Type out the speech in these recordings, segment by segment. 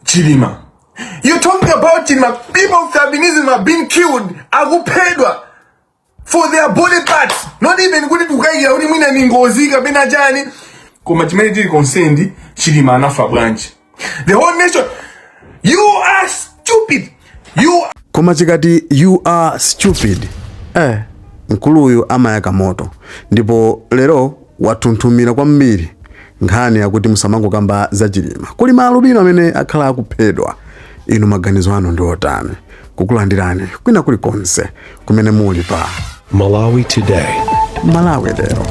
Chilima. You're talking about Chilima. People with albinism have been killed, akuphedwa for their body parts. Not even kuti tukayikira kuti mwina ni ngozi kapena chani, koma chimene tili concerned, Chilima anafa bwanji? The whole nation, you are stupid, you Koma chikati "you are stupid", mkuluyu amayaka moto, ndipo lero watunthumira kwambiri nkhani yakuti musamangokamba za Chilima, kuli maalubino amene akhala akuphedwa. Inu maganizo anu ndi otani? Kukulandirani kwina kulikonse kumene muli pa Malawi Today. Malawi Lero.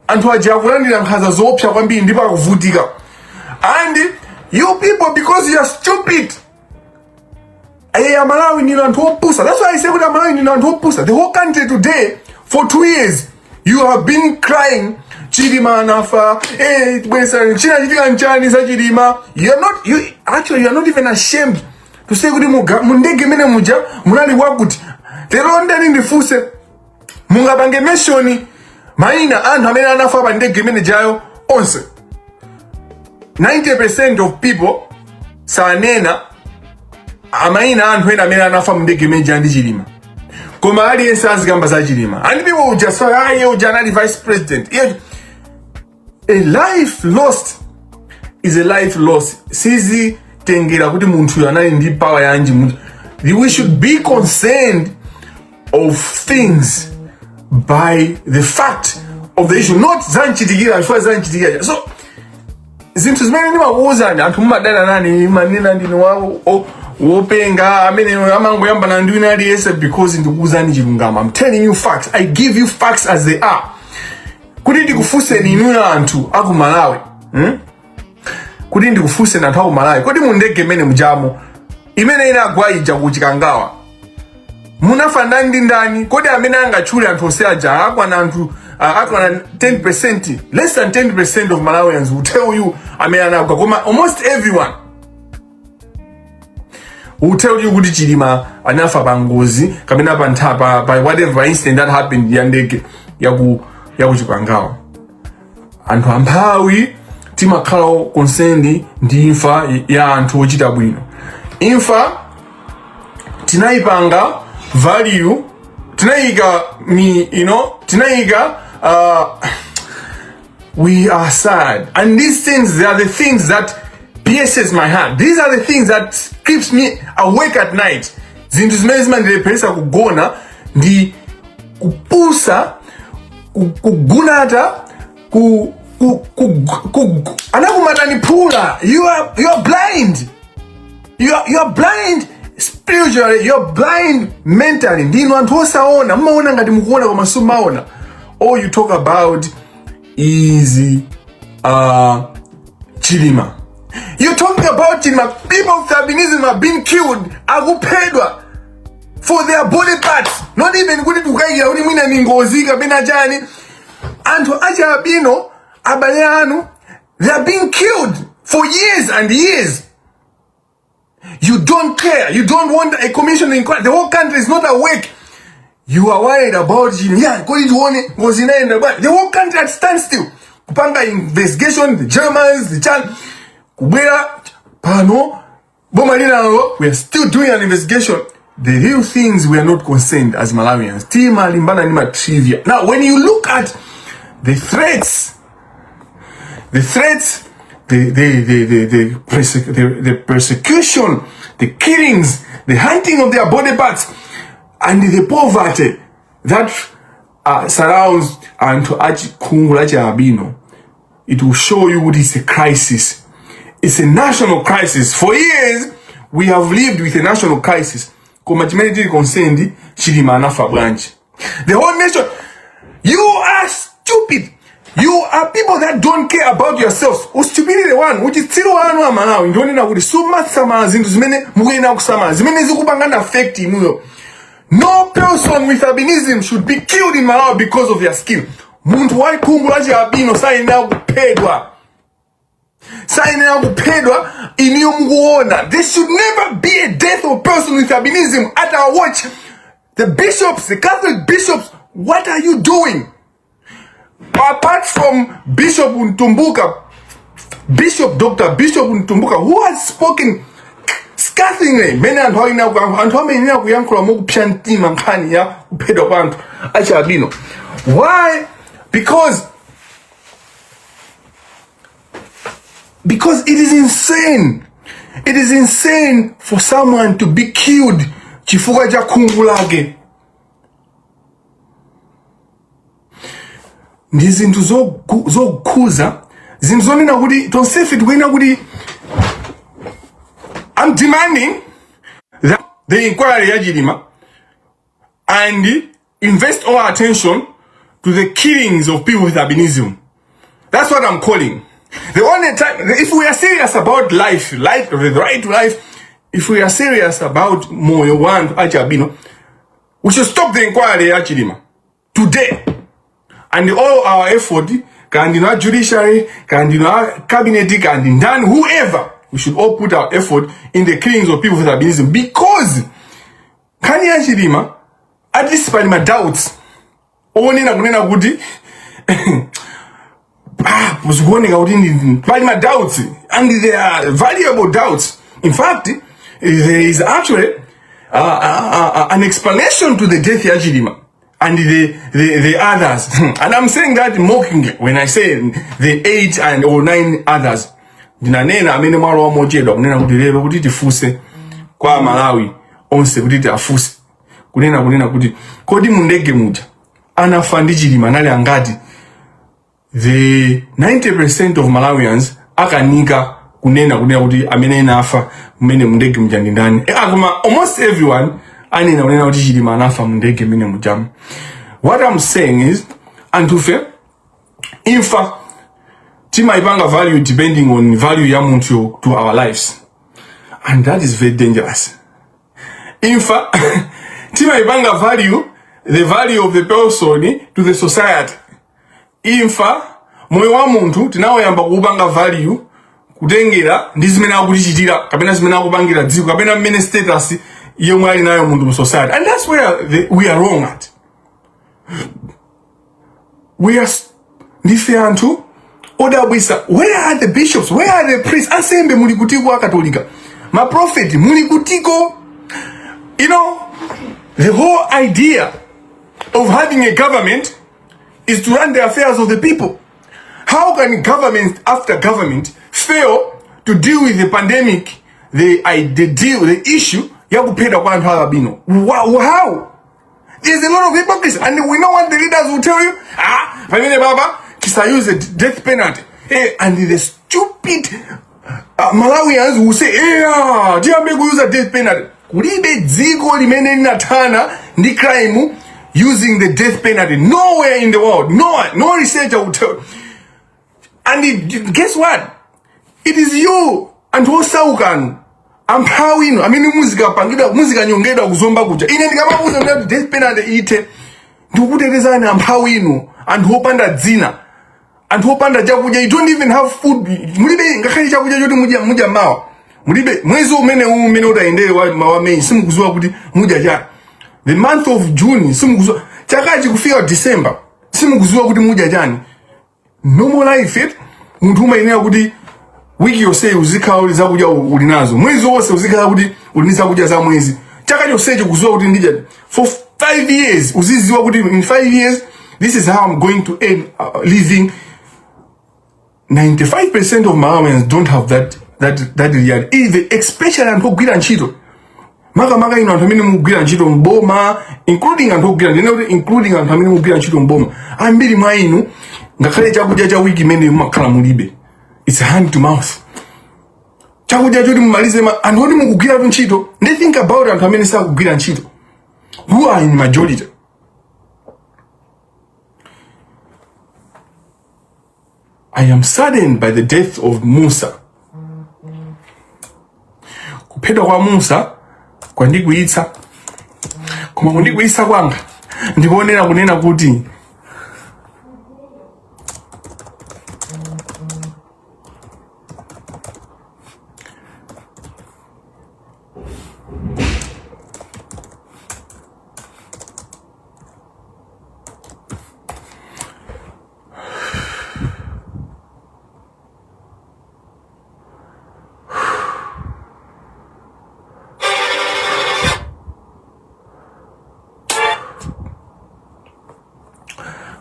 Anthu aja akulandira nkhanza zoopsa kwambiri ndipo akuvutika, and you people, because you are stupid. Amalawi ndinu anthu opusa. That's why I say kuti Amalawi ndinu anthu opusa. The whole country today, for 2 years you have been crying, "Chilima anafa, bwesa chinachitika nchani za Chilima?" You are not, you actually, you are not even ashamed to say kuti mu ndege imene muja munali wakuti. Lero ndani ndifunse, mungapange mention mayina anthu amene anafa pa ndege imene jayo onse? 90% of people sanena amayina anthu ena amene anafa mu ndege imene ija ndi Chilima, koma aliyense azikamba za Chilima, and people will just say, "Ah, iye uja anali vice president." A life lost is a life lost. Sizitengera kuti munthuyo anali ndi power yanji. We should be concerned of things by the fact of the issue, not zanchitikira chifukwa zanchitikira. So zinthu zimene ndimakuwuzani, anthu mumadana nani, manena ndine wopenga amene amangoyambana ndi wina aliyense, because ndikuwuzani chilungamo. I'm telling you facts. I give you facts as they are. Kuti ndikufunseni inuyo anthu aku Malawi, Kuti ndikufunseni anthu aku Malawi, kodi mu ndege imene mujamo, imene inagwa ija ku Chikangawa, munafa ndani ndi ndani? Kodi amene angatchule anthu onse aja akwana anthu akwana 10%? Less than 10% of Malawians will tell you amene anagwa, koma almost everyone will tell you kuti Chilima anafa pa ngozi kapena pa pa whatever incident that happened ya ndege yaku Chikangawa. Anthu amphawi timakhala concerned ndi imfa ya anthu ochita bwino. Imfa tinayipanga value, tinayika mi you know tinayika, we are sad, and these things, they are the things that pierces my heart. These are the things that keeps me awake at night. Zinthu zimene zimandilepheresa kugona ndi kupusa, kugunata, ku, ku, ku, ku, anakumatani phula. You are blind. You are blind spiritually, you are blind mentally. Ndinu anthu osaona. Mumaona ngati mukuona koma simumaona. All you talk about is Chilima. You're talking about Chilima. People with albinism have been killed, akuphedwa for their body parts. Not even kuti tukayikira kuti mwina ni ngozi kapena chani. Anthu achialubino, abale anu, they are being killed for years and years. You don't care. You don't want a commission inquiry. The whole country is not awake. You are worried about him. Yeah, kodi tione ngozi inaenda bwanji? The whole country at standstill kupanga investigation. The Germans, the chan kubwera pano, boma linalo, we are still doing an investigation. The real things, we are not concerned as Malawians. Timalimbana ndi ma trivia. Now, when you look at the threats, the persecution, the killings, the hunting of their body parts, and the poverty that surrounds anthu achikhungu la chialubino, it will show you what is a crisis. It's a national crisis. For years, we have lived with a national crisis. Koma chimene tili concerned, Chilima anafa bwanji? The whole nation, you are stupid. You are people that don't care about yourselves. Ustupidity wanu, uchitsiru wanu Amalawi, ndionena kuti sumasamala zinthu zimene mukuyenera kusamala, zimene zikupangani affect inuyo. No person with albinism should be killed in Malawi because of their skin. Munthu wa khungu la chialubino sayenera kuphedwa, sayenera kuphedwa inuyo mukuona. There should never be a death of person with albinism at our watch. The bishops, the Catholic bishops, what are you doing? Apart from Bishop Mtumbuka Bishop Dr. Bishop Mtumbuka, who has spoken scathingly, mene anthu alina anthu amayenera kuyankhula mokupsa mtima nkhani ya kuphedwa kwa anthu achialubino. Why? Because it is insane. It is insane for someone to be killed chifukwa cha khungu lake. Ndi zinthu zokhuza, zinthu zonena kuti tonsefe tikuyenera kuti I'm demanding that the inquiry ya Chilima and invest all attention to the killings of people with albinism. That's what I'm calling. The only time, if we are serious about life, life, the right to life, if we are serious about moyo wa anthu achialubino, we should stop the inquiry ya Chilima today. And all our effort, kandi na judiciary, kandi na cabinet, kandi ndani, whoever, we should all put our effort in the killings of people with albinism, because nkhani ya Chilima, at least pali ma doubts onena kunena kuti zikuoneka kuti pali ma doubts, and they are valuable doubts. In fact, there is actually an explanation to the death ya Chilima and the others. And I'm saying that mockingly when I say the 8 and or 9 others. Ndinanena amene mwalowa mochedwa kunena kuti lero kuti tifunse kwa Malawi onse kuti tiafunse kunena kuti kodi mu ndege muja anafa ndi Chilima anali angati? The 90% of Malawians akanika kunena kuti amene anafa mmene mundege muja ndi ndani. Koma almost everyone anena kunena kuti Chilima anafa mundege mmene mujamu. What I'm saying is, anthufe imfa timayipanga value depending on value ya munthu to our lives, and that is very dangerous. Imfa timayipanga value the value of the person to the society. Imfa moyo wa munthu tinawoyamba kuupanga value kutengera ndi zimene akutichitira kapena zimene akupangira dziko kapena mmene status yomwe ali nayo munthu mu society, and that's where we are wrong at. We are ndife anthu odabwisa. Where are the bishops? Where are the priests? Ansembe muli kutiko? Akatolika, maprofeti muli kutiko? The whole idea of having a government is to run the affairs of the people. How can government after government fail to deal with the pandemic, the issue ya kuphedwa kwa anthu alubino? How? There's a lot of hypocrisy, and we know what the leaders will tell you. Pamene baba tisayuse death penalty. And the stupid Malawians will say, yeah, tiyambe kuyuza death penalty. Kulibe dziko limene linathana ndi crime using the death penalty. Nowhere in the world. No one, no researcher will tell. And guess what? It is you anthu osaukanu, amphawi inu amene muzikapangidwa, muzikanyongedwa kuzomba kuja. Ine ndikamakuuza kuti death penalty ithe, ndikukutetezani amphawi inu, anthu opanda dzina, anthu opanda chakudya. You don't even have food. Mulibe ngakhale chakudya choti mudya mawa. Mulibe mwezi umene uwu umene utayendere wa May, simukuziwa kuti mudya chani. The month of June simukuziwa, chakachi kufika December simukuziwa kuti mudya chani. Normal life it munthu umayenera kuti wiki yonse uzikhala uli zakudya uli nazo, mwezi wonse uzikhala kuti uli ndi zakudya za mwezi, chaka chonsecho kuziwa kuti ndidya for 5 years, uziziwa kuti in 5 years this is how I'm going to earn living. 95% of Malawians don't have that reality, even especially anthu ogwira ntchito, makamaka ino anthu amene mukugwira ntchito mboma, including anthu ogwira, ndinene kuti including anthu amene mukugwira ntchito mboma, ambiri mwa inu ngakhale chakudya cha wiki imene mumakhala mulibe. It's hand to mouth, chakudya choti mumalize anthu oti mukugwiratu ntchito. Ndi think about anthu amene sakugwira ntchito, who are in majority. I am saddened by the death of Musa. Kuphedwa kwa Musa kwandikwiyitsa, koma kundikwiyitsa kwanga ndikuonera kunena kuti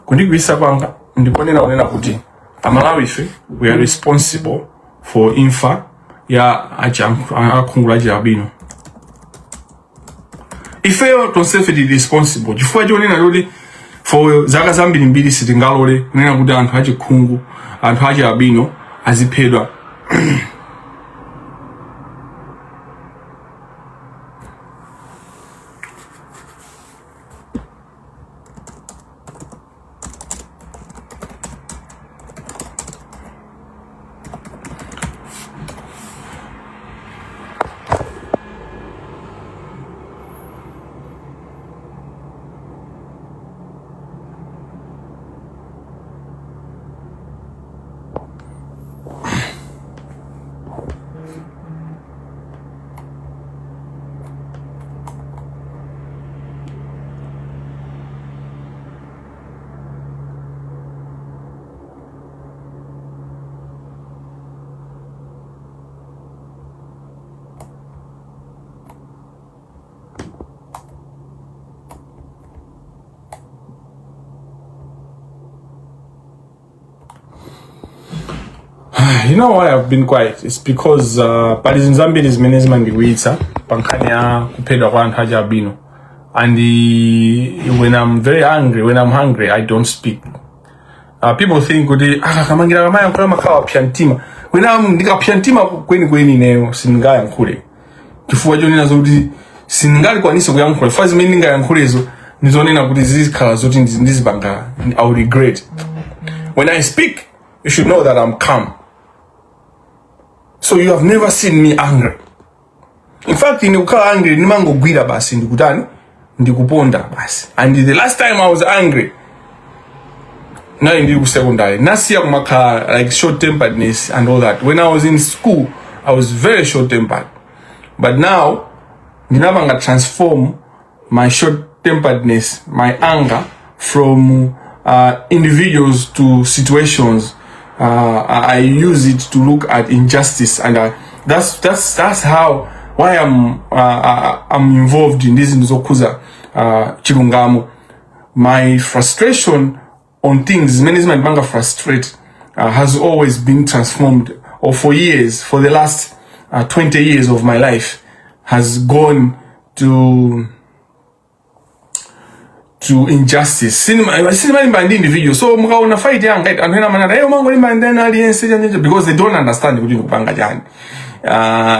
Kundikwiyisa kwanga ndikonena kunena kuti Amalawi ife we are responsible for imfa ya akhungu la chialubino. Ifeyo tonsefe tili responsible chifukwa chonena kuti for zaka zambirimbiri sitingalole kunena kuti anthu achikhungu, anthu achialubino aziphedwa. You know why I've been quiet? It's because pali zinthu zambiri zimene zimandikwiyitsa pa nkhani ya kuphedwa kwa anthu achialubino. And when I'm very angry, when I'm hungry, I don't speak. People think kuti Kamangira akamayankhula amakhala wapsa mtima. When I'm ndikapsa mtima kwenikweni ineyo sindingayankhule. Chifukwa chonena zokuti sindingalikwanise kuyankhula. Chifukwa zimene ndingayankhulezo ndizonena kuti zizikhala zoti ndizipanga I will regret. When I speak, you should know that I'm calm. So you have never seen me angry. In fact, ine kukhala angry ndimangogwira basi ndikutani ndikuponda basi. And the last time I was angry nali ndili ku secondary nasiya kumakhala like short temperedness and all that. When I was in school, I was very short tempered. But now ndinapanga transform my short temperedness, my anger from individuals to situations. I use it to look at injustice, and that's how why I'm involved in this zokhuza chilungamo. My frustration on things zimene zimandipanga frustrate has always been transformed, or for years, for the last 20 years of my life, has gone to injustice. Sindimalimba ndi individual. So mukaona fight yanga anthu ena amanena, "Hey, umangolimba ndi aliyense chanjenje," because they don't understand kuti ndikupanga chani.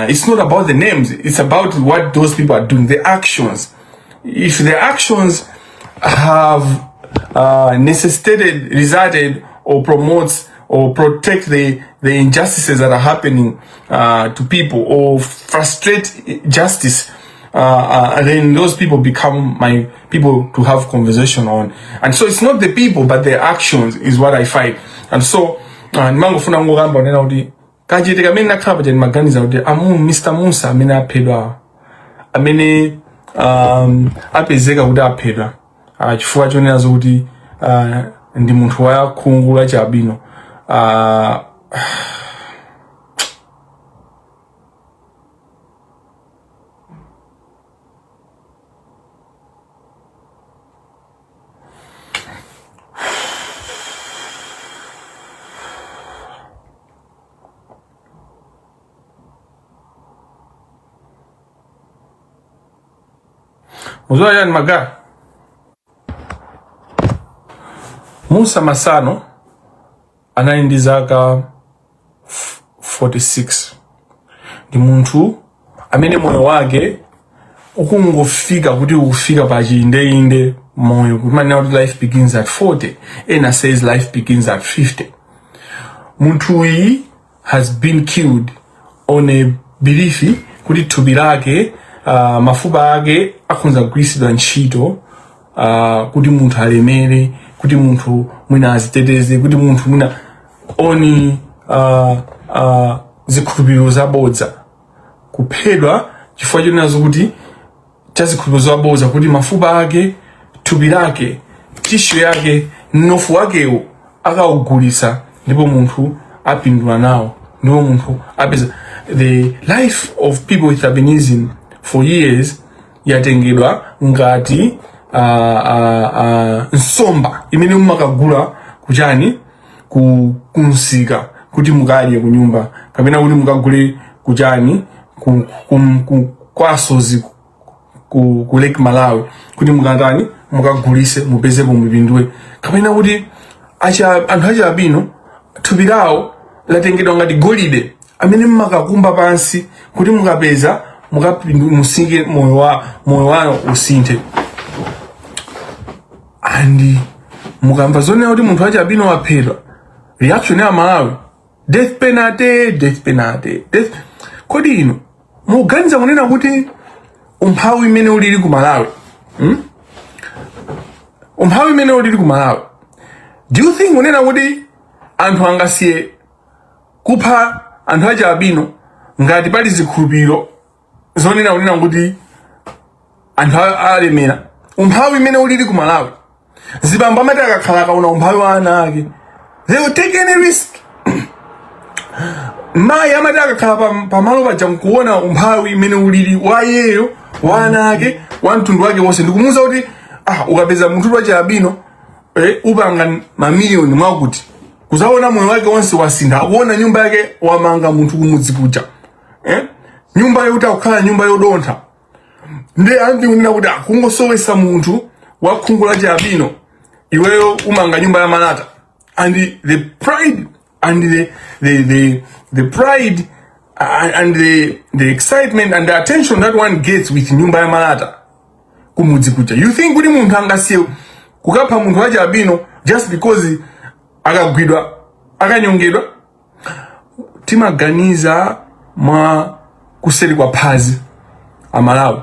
It's not about the names, it's about what those people are doing, the actions. If the actions have necessitated, resulted, or promotes or protect the injustices that are happening to people, or frustrate justice, then those people become my people to have conversation on. And so it's not the people, but their actions is what I fight. And so, ndimangofuna kungokamba kunena kuti kachete kamene nakhala paja ndimaganiza kuti amu Mr. Musa amene aphedwa, amene apezeka kuti aphedwa chifukwa chonena zokuti ndi munthu wa khungu la chialubino. Muzuwa yani maga Musa Masano anali ndi zaka 46, ndi munthu amene moyo wake ukungofika kuti ukufika pa chiyindeinde moyo kumanena kuti life begins at 40, ena says life begins at 50. Munthuyi has been killed on a belief kuti thupi lake, mafupa ake akhonza kugwiritsidwa ntchito kuti munthu alemere, kuti munthu mwina aziteteze, kuti munthu mwina on zikhulupiriro zabodza, kuphedwa chifukwa chonena zokuti cha zikhulupiriro zabodza, kuti mafupa ake, thupi lake, tissue yake, mnofu wakewo akaugulitsa ndipo munthu apindula nawo, ndipo munthu apeza. The life of people with albinism for years yatengedwa ngati nsomba imene mumakagula kuchani, ku kumsika kuti mukadye kunyumba, kapena kuti mukagule kuchani, ku kwasozi ku Lake Malawi kuti mukatani, mukagulise, mupezepo, mupindule, kapena kuti anthu achi albino thupi lawo latengedwa ngati golide amene mumakakumba pansi kuti mukapeza musike moyo wanu usinthe. And mukamva zonena kuti munthu wachi albino waphedwa, reaction ya Malawi, "Death penalty, death penalty, death." Kodi inu mukuganiza kunena kuti umphawi imene ulili ku Malawi, Umphawi imene ulili ku Malawi, do you think kunena kuti anthu angasiye kupha anthu achi albino ngati pali zikhulupiriro zonena kunena kuti anthu alemera? Umphawi imene ulili ku Malawi, zibambo amati akakhala, akaona umphawi wa ana ake, they will take any risk. Mayi amati akakhala pamalo paja nkuona umphawi imene ulili wa iyeyo, wa ana ake, wa mtundu wake wonse, ndikumuwuza kuti, "Ah, ukapeza munthu wachi albino, upanga mamiliyoni mwakuti," kuzaona moyo wake wonse wasintha, akuona nyumba yake wamanga munthu kumudzi kuja, Nyumba yokuti akukhala nyumba yodontha, ndi anti kunena kuti akungosowesa munthu wa khungu la chi albino, iweyo umanga nyumba ya malata. And the pride and the pride and the excitement and the attention that one gets with nyumba ya malata kumudzi kuja, you think kuti munthu angasiye kukapha munthu wachi albino just because akagwidwa akanyongedwa? Timaganiza mwa kuseri kwa phazi. Amalawi,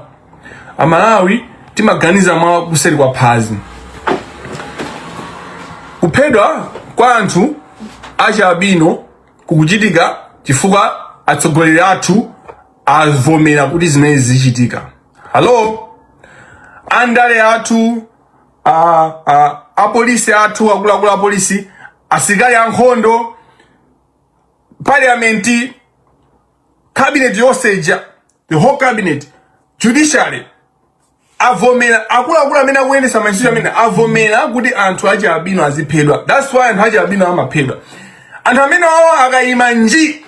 Amalawi timaganiza mwa kuseri kwa phazi. Kuphedwa kwa anthu achi albino kukuchitika chifukwa atsogoleri athu avomera kuti zimene zichitika. Hello, andale athu, apolisi athu, akuluakulu apolisi, asilikali ankhondo, parliament, cabinet yonse ija, the whole cabinet, judiciary, avomera. Akuluakulu amene akuyendesa ma institution amene avomera kuti anthu achi albino aziphedwa. That's why anthu achi albino amaphedwa. Anthu amene wawo akayima nji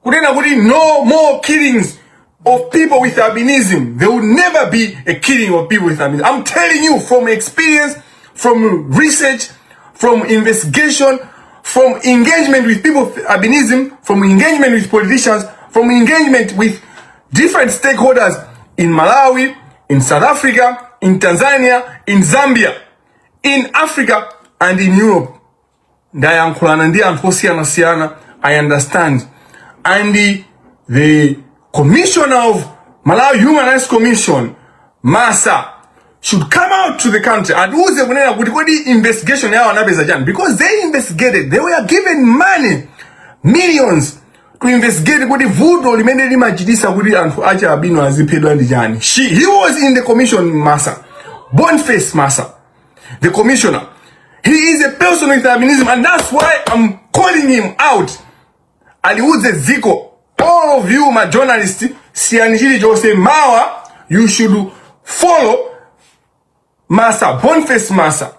kunena kuti no more killings of people with albinism, there will never be a killing of people with albinism. I'm telling you from experience, from research, from investigation, from engagement with people with albinism, from engagement with politicians, from engagement with different stakeholders in Malawi, in South Africa, in Tanzania, in Zambia, in Africa and in Europe. Ndayankhulana ndi anthu osiyanasiyana. I understand. And the commissioner of Malawi Human Rights Commission, Masa, should come out to the country atiuze kunena kuti kodi investigation yawo anapeza chani, because they investigated, they were given money, millions, to investigate kuti vuto limene limachitisa kuti anthu achi albino aziphedwa ndi chani. He was in the commission, Masa, Boniface Masa, the commissioner. He is a person with albinism, and that's why I'm calling him out. Aliuze dziko. All of you ma journalist, siyani chilichonse mawa, you should follow Masa, Boniface Masa,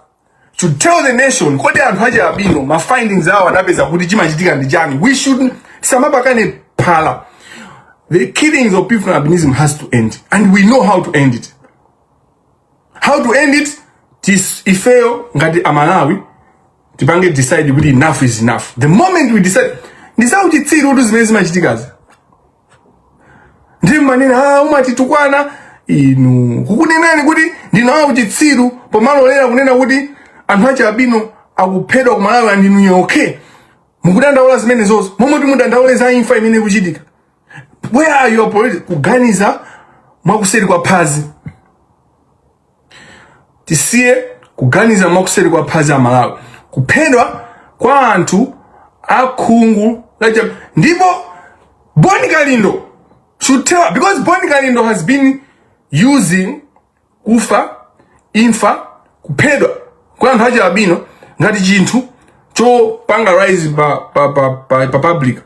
to tell the nation kodi anthu achi albino ma findings awo anapeza kuti chimachitika ndi chani. We should samapakane phala. The killings of people with albinism has to end, and we know how to end it. How to end it? Tis ifeyo ngati Amalawi tipange decide kuti enough is enough. The moment we decide, ndisauchitsiru kuti zimene zimachitikazi ndi manena, "Ah, umatitukwana inu." Kukunenani kuti ndinawa uchitsiru pomalolera kunena kuti anthu achi albino akuphedwa ku Malawi, andinu okay mukudandaula zimene zozo momwe timudandaule za imfa imene ikuchitika. Where are your politics? Kuganiza mwakuseri kwa phazi. Tisiye kuganiza mwakuseri kwa phazi, Amalawi. Kuphedwa kwa anthu akhungu lacha, ndipo Boni Kalindo should tell, because Boni Kalindo has been using kufa, imfa, kuphedwa kwa anthu achi albino ngati chinthu chopanga rise pa public.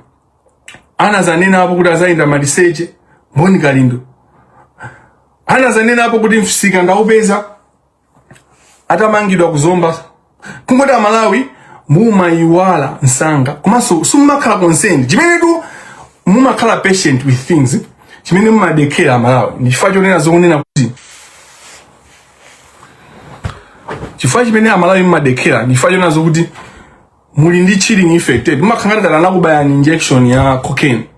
Anazanena apo kuti azayenda maliseche. Boni Kalindo anazanena apo kuti msika ndaupeza. Atamangidwa kuzomba kungoti Amalawi mumayiwala msanga komanso simumakhala concerned. Chimenetu mumakhala patient with things, chimene mumadekera Amalawi ndi chifukwa chonena zokunena kuti chifukwa chimene Amalawi mumadekera ndi chifukwa chonena zokuti muli ndi chilling effect. Mumakhala ngati anakubayani injection ya cocaine.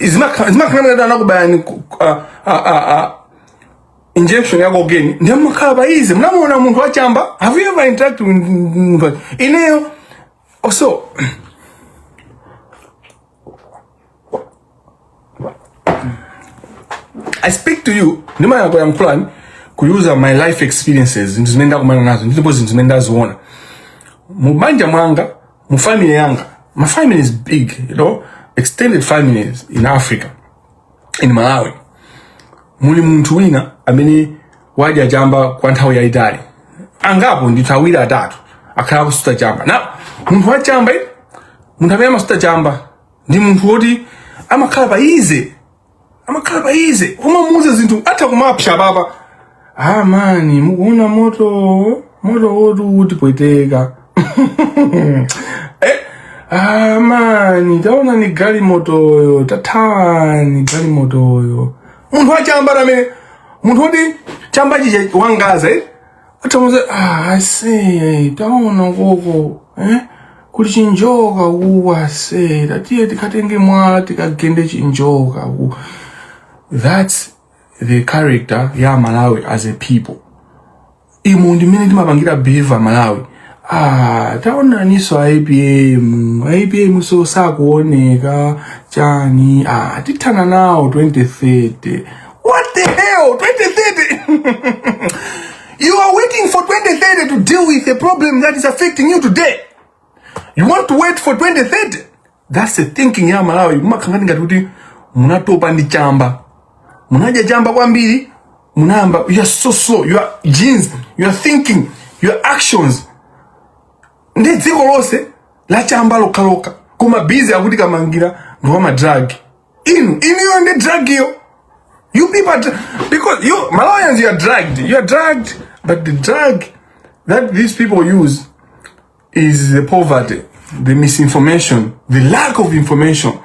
Zimakhala ngati anakubayani injection ya cocaine, ndiye mumakhala pa easy. Munamuona munthu wachamba? Have you ever interacted with munthu ineyo also? I speak to you, ndimayankhulani kuyuza my life experiences, zinthu zimene ndakumana nazo ndipo zinthu zimene ndaziona mu banja mwanga, mu family yanga. My family is big, extended families in Africa, in Malawi. Muli munthu wina amene wadya chamba kwa nthawi yayitali, angapo ndithu, awiri atatu akhala akusuta chamba. Na munthu wa chamba, munthu amene amasuta chamba ndi munthu woti amakhala pa easy, amakhala pa easy. Umamuuza zinthu atha kumapsa papa. Ah mani, mukuona moto, moto woti utipweteka, eh? Ah mani, taona ni galimotoyo, tathawani galimotoyo. Munthu wachamba amene munthu woti chamba chicha wangaza, eh? Atamuza, ah, ase, taona koko, eh? Kuli chinjoka uku, ase, tatiye tikatenge mwala tikagende chinjoka uku. That's the character ya Malawi as a people. Imo ndi mmene timapangira behave Malawi. Ah, taonaniso APM, APM so sakuoneka chani. Ah, tithana nawo 2030. What the hell, 2030? You are waiting for 2030 to deal with a problem that is affecting you today. You want to wait for 2030? That's the thinking ya Malawi. Mumakhala ngati kuti munatopa ndi chamba, munadya chamba kwambiri, munayamba. You are so slow. Your genes, your thinking, your actions ndi dziko lonse la chamba lokhalokha, koma busy akuti Kamangira ndi wa madrug. Inu, inuyo ndi drug iyo. You people are, because you Malawians, you are drugged. You are drugged, but the drug that these people use is the poverty, the misinformation, the lack of information,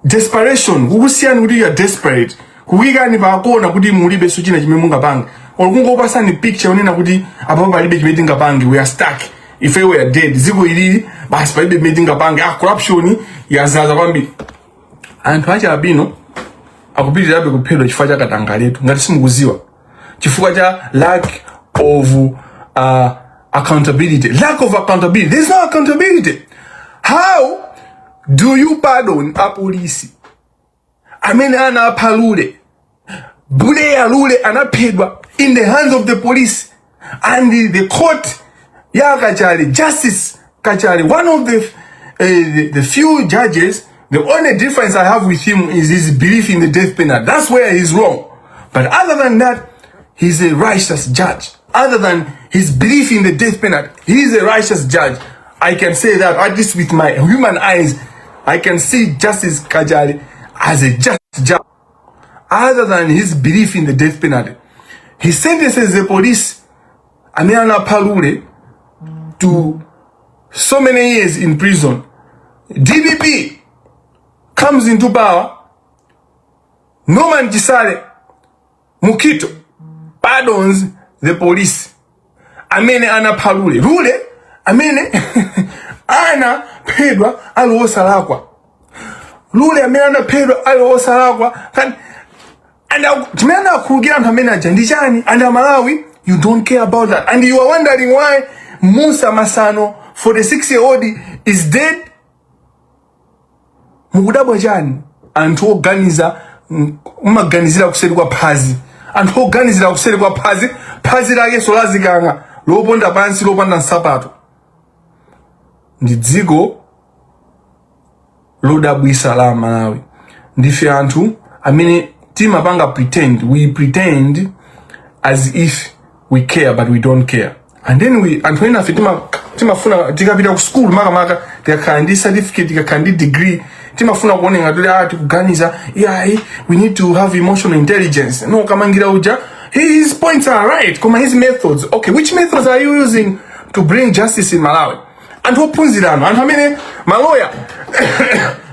desperation. Kukusiyani kuti you are desperate, kukuyikani pakona kuti mulibenso china chimene mungapange, or kungopasani picture yonena kuti apapo palibe chimene tingapange, we are stuck, ife we are dead, dziko ilili basi palibe chimene tingapange. Ah, corruption yazaza kwambiri. Anthu achi albino akupitirirabe kuphedwa chifukwa cha katangaletu, ngati simukuziwa, chifukwa cha lack of accountability, lack of accountability. There's no accountability. How do you pardon apolisi amene anapha Lule? Buleya Lule anaphedwa in the hands of the police, and the court ya Kachale, Justice Kachale, one of the few judges. The only difference I have with him is his belief in the death penalty. That's where he's wrong, but other than that, he's a righteous judge. Other than his belief in the death penalty, he's a righteous judge. I can say that at least with my human eyes, I can see Justice Kachale as a just judge, other than his belief in the death penalty. He sentences the police amene anapha Lule to so many years in prison. DPP comes into power. Norman Chisale Mukito pardons the police amene anapha Lule. Lule amene anaphedwa ali wosalakwa. Lule amene anaphedwa ali wosalakwa. And chimene anakhululukira anthu amene aja ndi chani? And Amalawi, you don't care about that, and you are wondering why Musa Masano, 46-year-old, is dead. Mukudabwa chani? Anthu oganiza mumaganizira kuseri kwa phazi, anthu oganizira kuseri kwa phazi, phazi lake solazikanga loponda pansi lopanda nsapato. Ndi dziko lodabwisa la Malawi. Ndife anthu amene timapanga pretend. We pretend as if we care, but we don't care. And then we, anthu ena afe timafuna tikapita ku school, makamaka tikakhala ndi certificate, tikakhala ndi degree, timafuna kuoneka kuti ah, tikuganiza, yeah, we need to have emotional intelligence. No, Kamangira uja, His points are right, koma his methods, okay, which methods are you using to bring justice in Malawi? Anthu ophunzirano, anthu amene maloya,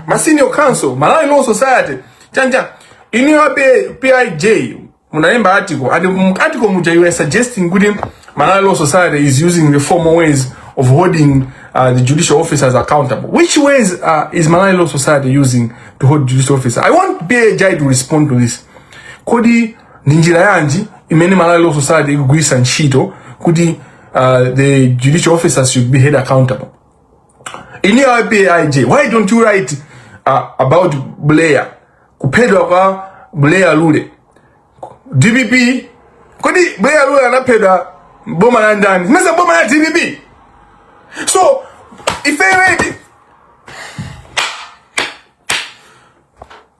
ma senior counsel, Malawi Law Society, chanja, inuyo PIJ, munalemba article, and mu article muja you were suggesting kuti Malawi Law Society is using the formal ways of holding the judicial officers accountable. Which ways is Malawi Law Society using to hold judicial officers? I want PIJ to respond to this. Kodi ndi njira yanji imene Malawi Law Society ikugwiritsa ntchito kuti the judicial officers should be held accountable? In your PIJ, why don't you write about Blair, kuphedwa kwa Blair Lule? DPP, kodi Blair Lule anaphedwa boma la ndani? Mesa boma la DPP. So ife ready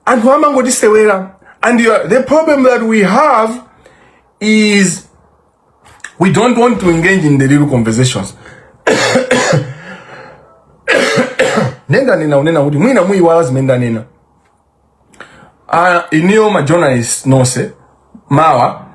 anthu amangotisewera, and the problem that we have is we don't want to engage in the real conversations. Ndendanena unena kuti mwina muyiwala zimene ndanena. Inuyo ma journalists nonse, mawa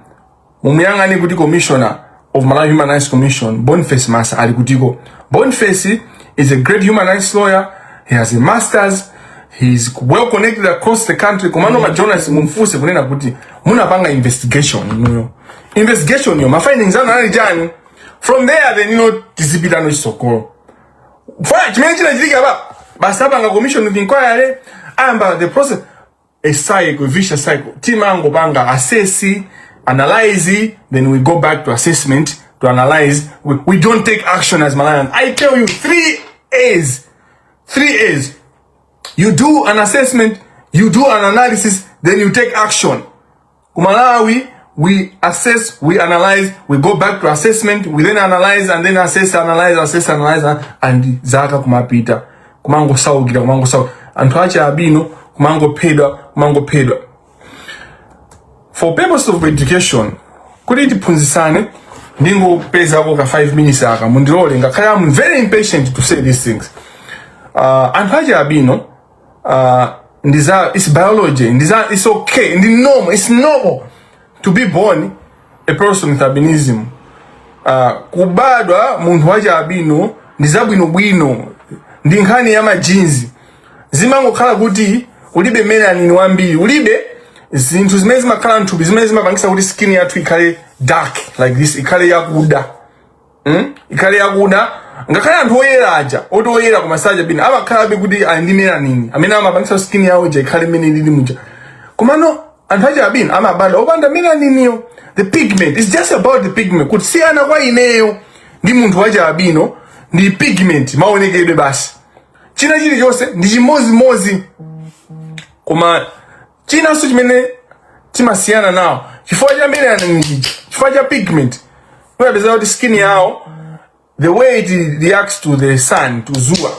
mumuyang'ane kuti commissioner of Malawi Human Rights Commission, Boniface Massa, ali kutiko. Boniface is a great human rights lawyer. He has a masters. He is well connected across the country. Komano ma journalists mumfunse kunena kuti munapanga investigation inuyo, investigation yo ma findings anu anali chani? From there then tizipita no chisokolo. Fine, chimene chinachitika pa basi apanga commission of inquiry, ayamba the process, a cycle, a vicious cycle. Timangopanga assess, analyze, then we go back to assessment to analyze. We don't take action as Malawians. I tell you, three A's, three A's. You do an assessment, you do an analysis, then you take action. Ku Malawi, we assess, we analyze, we go back to assessment, we then analyze and then assess, analyze, assess, analyze, and zaka kumapita, kumangosaukira, kumangosauka. Anthu achi albino kumangophedwa, kumangophedwa. For purpose of education, kuti tiphunzitsane, ndingopezako ka 5 minutes aka, mundilole, ngakhale I'm very impatient to say these things. Anthu achi albino ndiza, it's biology, ndiza, it's okay, ndi normal, it's normal to be born a person with albinism. Kubadwa munthu wachi albino ndi zabwinobwino, ndi nkhani ya ma genes. Zimangokhala kuti ulibe melanin wambiri, ulibe zinthu zimene zimakhala mthupi zimene zimapangisa kuti skin yathu ikhale dark like this, ikhale yakuda, Ikhale yakuda. Ngakhale anthu oyera aja, oti oyera koma saja bino, amakhalabe kuti ali ndi melanin amene amapangisa skin yawo ija ikhale mmene ilili muja. Komano anthu achi albino amabadwa opanda melaniniyo, the pigment. It's just about the pigment. Kusiyana kwa ineyo ndi munthu wachi albino ndi pigment, maonekedwe basi. China chilichonse ndi chimozimozi. Koma chinanso chimene timasiyana nawo, chifukwa cha melanin chija, chifukwa cha pigment, umapeza kuti skin yawo, the way it reacts to the sun, to zuwa,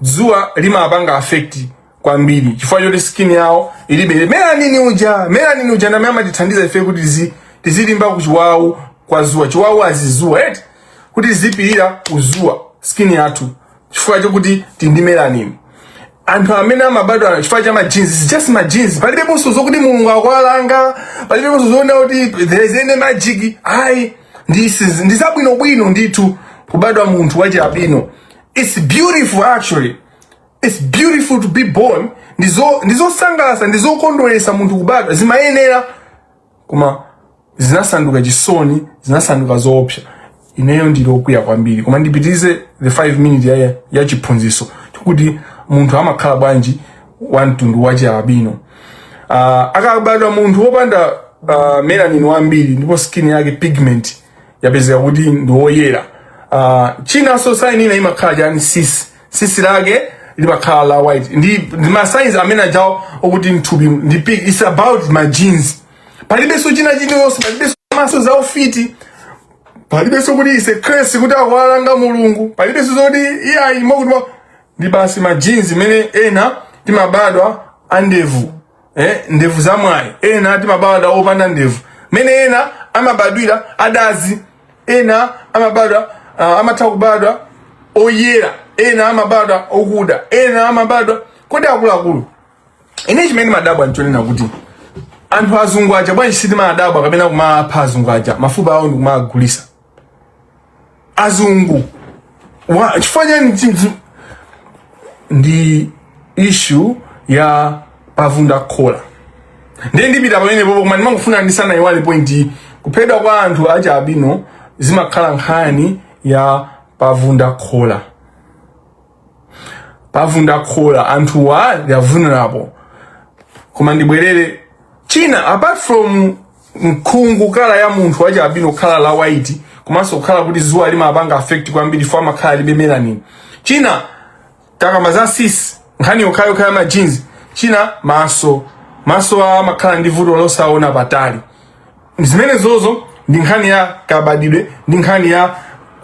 zuwa limapanga affect kwambiri chifukwa choti skin yawo ilibe melanin uja. Melanin uja ndamene amatithandiza ife kuti tizilimba ku chiwawu kwa zuwa, chiwawu azizuwa eti, kuti tizipirira kuzuwa skin yathu chifukwa chokuti tili ndi melanin. Anthu amene amabadwa chifukwa cha ma genes, it's just ma genes. Palibeponso zokuti Mulungu akuwalanga, palibeponso zoona kuti there is any magic, ayi. Ndi zabwinobwino ndithu kubadwa munthu wachi albino. It's beautiful, actually. It's beautiful to be born. Ndizosangalatsa, ndizokondweretsa munthu kubadwa, zimayenera. Koma zinasanduka chisoni, zinasanduka zoopsa. Ineyo ndili okwiya kwambiri, koma ndipitirize the 5 minute ya chiphunzitso kuti munthu amakhala bwanji wa mtundu wa chialbino. Akabadwa munthu wopanda melanin wambiri ndipo skin yake pigment yapezeka kuti ndi woyera, chinanso sign ina imakhala chani? Sisi, sisi lake limakhala la white. Ndi ma signs amene ajawo okuti mthupi ndi pig. It's about my genes. Palibenso china chiliyonse, palibenso maso za ufiti, palibenso kuti is a curse kuti akuwalanga Mulungu, palibenso zoti iyayi mokuti ndi basi ma genes imene ena timabadwa andevu, ndevu za mwayi, ena timabadwa opanda ndevu, mene ena amabadwira adazi, ena amabadwa amatha kubadwa oyera, ena amabadwa okuda, ena amabadwa. Kodi akuluakulu, ine chimene madabwa nchonena kuti Anthu azungu aja, bwanji sitimadabwa kapena kumapha azungu aja, mafupa awo ndikumagulisa azungu? Chifukwa chani? Ndi issue ya pavunda khola. Ndiye ndipita pamene popo, koma ndimangofuna ndisanayiwale point iyi. Kuphedwa kwa anthu achi albino zimakhala nkhani ya pavunda khola. Pavunda khola, anthuwa they are vulnerable. Koma ndibwerere china, apart from mkhungu, colour ya munthu wachi albino kukhala la white, komanso kukhala kuti zuwa limapanga affect kwambiri, fo amakhala libe melanin. China, takamba za sis, nkhani yokhayokha ya ma genes. China, maso. Maso awo amakhala ndi vuto losaona patali. Zimene zozo ndi nkhani ya kabadidwe, ndi nkhani ya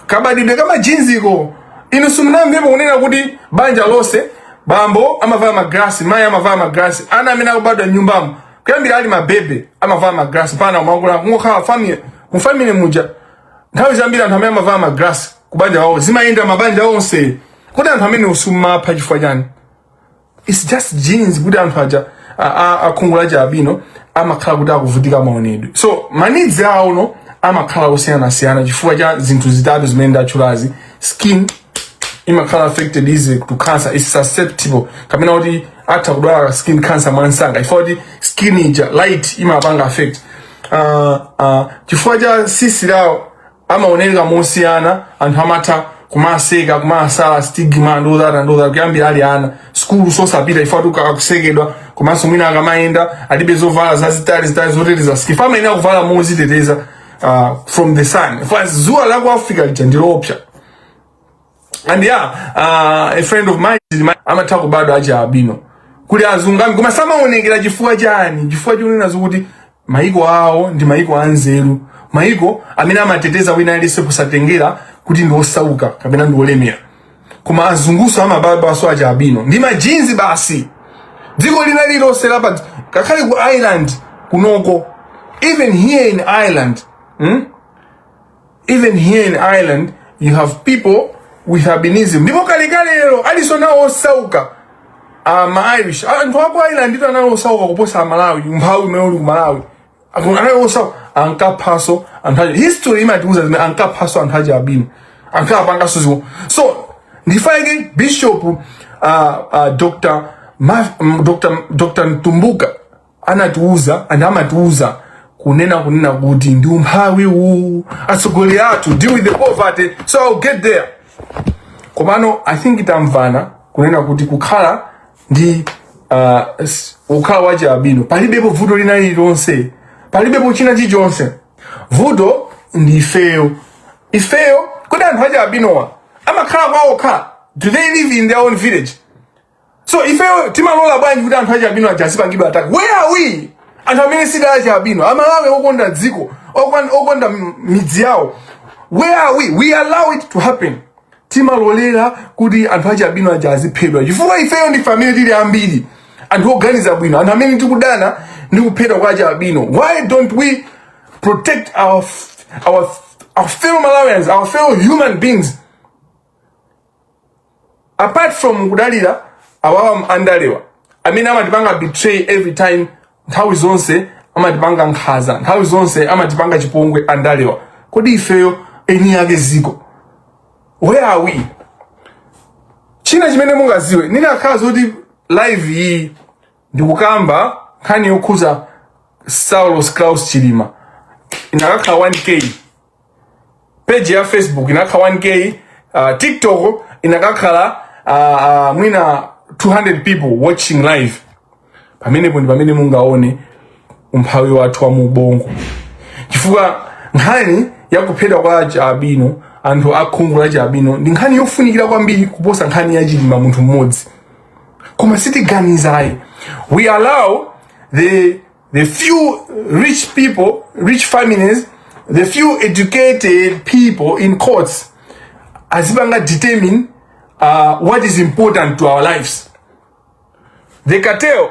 kabadidwe kama genes ko. Inu simunamvepo kunena kuti banja lonse, bambo amavala magrasi, mayi amavala magrasi, ana amene akubadwa mnyumbamo kuyambira ali mabebe amavala magrasi, pana umakula kungokhala family, mu family muja nthawi zambiri anthu amene amavala magrasi kubanja wawo zimayenda mabanja onse? Kuti anthu amene usumapha chifukwa chani? It's just genes, kuti anthu aja akhungu la chialbino amakhala kuti akuvutika maonedwe. So ma needs awo no amakhala osiyanasiyana chifukwa cha zinthu zitatu zimene ndatchulazi. Skin imakhala affected easily to cancer, is susceptible, kapena kuti atha kudwala skin cancer mwansanga chifukwa kuti skin ija light imapanga affect. Chifukwa cha sisi lawo amaoneka mosiyana, anthu amatha kumaseka, kumasala, stigma and all that and all that. Kuyambira ali ana, skulu sosapita chifukwa kuti akusekedwa. Komanso mwina akamayenda alibe zovala zazitali zitali zoteteza skin, amayenera kuvala moziteteza from the sun. Fa zuwa la ku Africa lija ndiloopsa. And yeah, a friend of mine amatha kubadwa achi albino. Kuli azungu ambi koma samaonekera. Chifukwa chani? Chifukwa chonena zokuti maiko awo ndi maiko anzeru, maiko amene amateteza wina aliyense kusatengera kuti ndi osauka kapena ndi olemera. Koma azunguso amabadwanso achi albino, ndi ma genes basi. Dziko lina lililonse lapa, ngakhale ku Ireland kunoko, even here in Ireland, Even here in Ireland you have people with albinism. Ndipo kalekale aliso nawo osauka, ma Irish, anthu aku Ireland ito anali osauka kuposa Amalawi. Umphawi umene uli ku Malawi, anali osauka, ankaphaso anthu achi. History imatiuza zimene ankaphaso anthu achi albino, ankapangaso zimo. So ndifaike Bishop Dr. Dr. Mtumbuka anatiuza and amatiuza kunena kuti ndi umphawi uwu, atsogoleri athu, deal with the poverty. So I'll get there. Komano I think tamvana kunena kuti kukhala ndi kukhala wachi albino palibepo vuto lina lililonse, palibepo china chilichonse. Vuto ndi ifeyo, ifeyo. Kodi anthu achi albinowa amakhala kwaokha? Do they live in their own village? So ifeyo timalola bwanji kuti anthu achi albino aja azipangidwa attack? Where are we, anthu amene sili achi albino, Amalawi okonda dziko, okonda midzi yawo? Where are we? We allow it to happen. Timalolera kuti anthu achi albino aja aziphedwa chifukwa ifeyo ndi family tili ambiri, anthu oganiza bwino, anthu amene tikudana ndi kuphedwa kwa achi albino. Why don't we protect our fellow Malawians, our fellow human beings, apart from kudalira awawa andalewa amene amatipanga betray every time? Nthawi zonse amatipanga nkhaza, nthawi zonse amatipanga chipongwe andalewa. Kodi ifeyo eni yake ziko, where are we? China chimene mungaziwe, ninakhala zoti live iyi ndikukamba nkhani yokhuza Saulos Klaus Chilima, inakakhala 1K. Page ya Facebook inakhala 1K, TikTok inakakhala mwina 200 people watching live. Pamenepo ndi pamene mungaone umphawi wathu wa mubongo, chifukwa nkhani yakuphedwa kwa chialbino, anthu akhungu la chialbino, ndi nkhani yofunikira kwambiri kuposa nkhani ya Chilima munthu mmodzi. Koma sitiganizayi. We allow the few rich people, rich families, the few educated people in courts azipanga determine what is important to our lives. The cartel.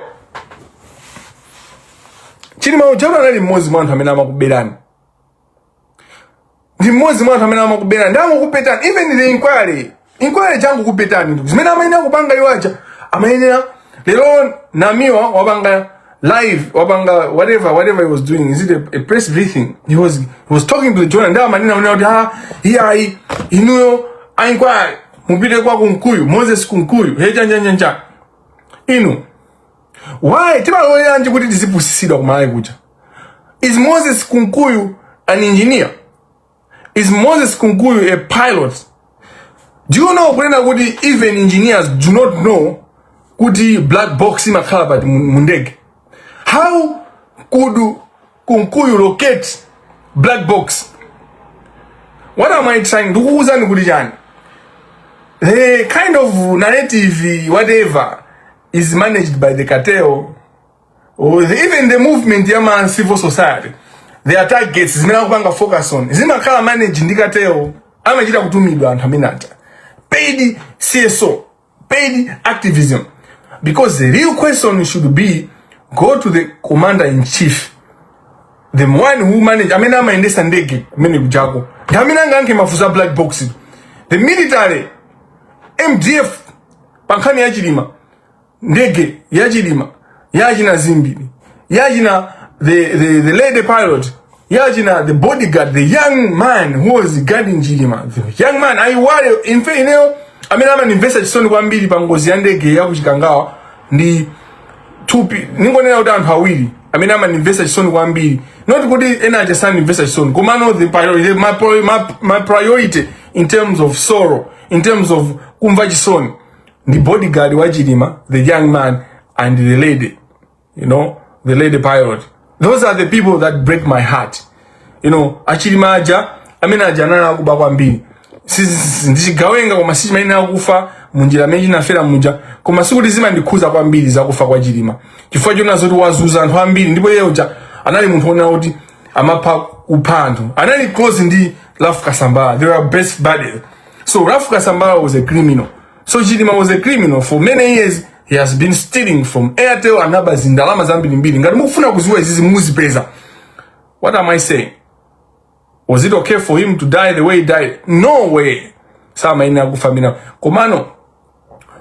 Chilima ujalo anali mmodzi mwa anthu amene amakuberani, ndi mmodzi mwa anthu amene amakuberani, ndi amukupetani. Even the inquiry changu kupetani zimene amayenera kupanga iwo aja amayenera. Lero Namiwa wapanga live, wapanga whatever he was doing. Is it a press briefing? He was talking to the journal. Ndiye amanena kunena kuti ah, iyayi, inuyo a inquiry mupite kwa Kunkuyu, Moses Kunkuyu, he chanjanjanja. Inu why timaloleranji kuti tizipusisidwa kumalawi kuja? Is Moses Kunkuyu an engineer? Is Moses Kunkuyu a pilot? Do you know kunena kuti even engineers do not know kuti black box imakhala pati mu ndege? How could Kunkuyu locate black box? What am I trying ndikukuwuzani kuti chani? The kind of narrative, whatever, is managed by the cartel or even the movement ya ma civil society. Their targets zimene akupanga focus on zimakhala managed ndi cartel, amachita kutumidwa anthu amene aja, paid CSO, paid activism. Because the real question should be, go to the commander in chief, the one who manage, amene amayendesa ndege kumene kujako, ndi amene angayankhe mafunso a black box. The military, MDF, pa nkhani ya Chilima, ndege ya Chilima, yachina Zimbiri, yachina the lady pilot, yachina the bodyguard, the young man who was guarding Chilima, the young man ayiwale. Imfe ineyo amene amandimvetsa chisoni kwambiri pa ngozi ya ndege ya kuchikangawa ndi thupi, ningonena kuti anthu awiri amene amandimvetsa chisoni kwambiri, not kuti ena aja sandimvetsa chisoni, komano the priority, my priority in terms of sorrow, in terms of kumva chisoni, ndi bodyguard wa Chilima, the young man, and the lady, the lady pilot. Those are the people that break my heart. Achilima aja, amene aja anali akuba kwambiri. Ndichigawenga, koma sichimayenera kufa munjira amene chinafera muja. Koma sikuti zimandikhuza kwambiri zakufa kwa Chilima, chifukwa chona zoti wazuza anthu ambiri, ndipo iye uja anali munthu wonena kuti amapha, kupha anthu. Anali close ndi Ralph Kasambara, they were best buddies. So Ralph Kasambara was a criminal, so Chilima was a criminal. For many years he has been stealing from Airtel, anaba zindalama zambirimbiri. Ngati mukufuna kuziwa izizi, muzipeza. What am I saying? Was it okay for him to die the way he died? No way. Samayenera kufa mina. Komano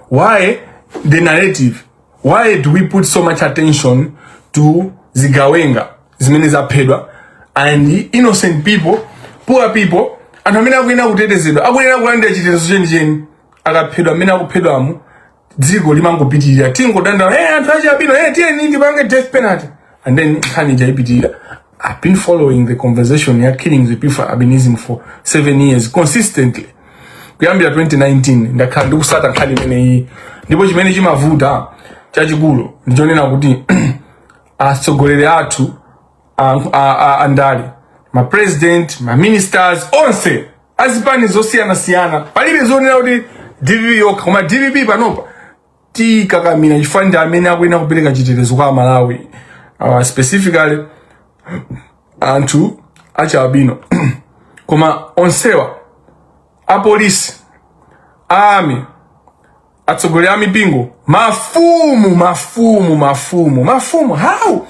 why the narrative? Why do we put so much attention to zigawenga zimene zaphedwa and innocent people, poor people, anthu amene akuyenera kutetezedwa, akuyenera kulandira chitetezo chenicheni, akaphedwa amene akuphedwamo, dziko limangopitirira, tingodandaula, hey, anthu achialubino, hey, tiyeni tipange death penalty, and then nkhani ija ipitirira. I've been following the conversation ya killing the people for albinism for 7 years consistently. Kuyambira 2019 ndakhala ndikusata nkhani imeneyi, ndipo chimene chimavuta chachikulu ndichonena kuti atsogoleri athu andale, ma president, ma ministers onse azipani zosiyanasiyana, palibe zonena kuti DPP yokha, koma DPP panopa tikakamira chifukwa ndi amene akuyenera kupereka chitetezo kwa Amalawi, specifically anthu achialubino. Koma onsewa, apolisi, army, atsogoleri a mipingo, mafumu, mafumu, mafumu, mafumu, how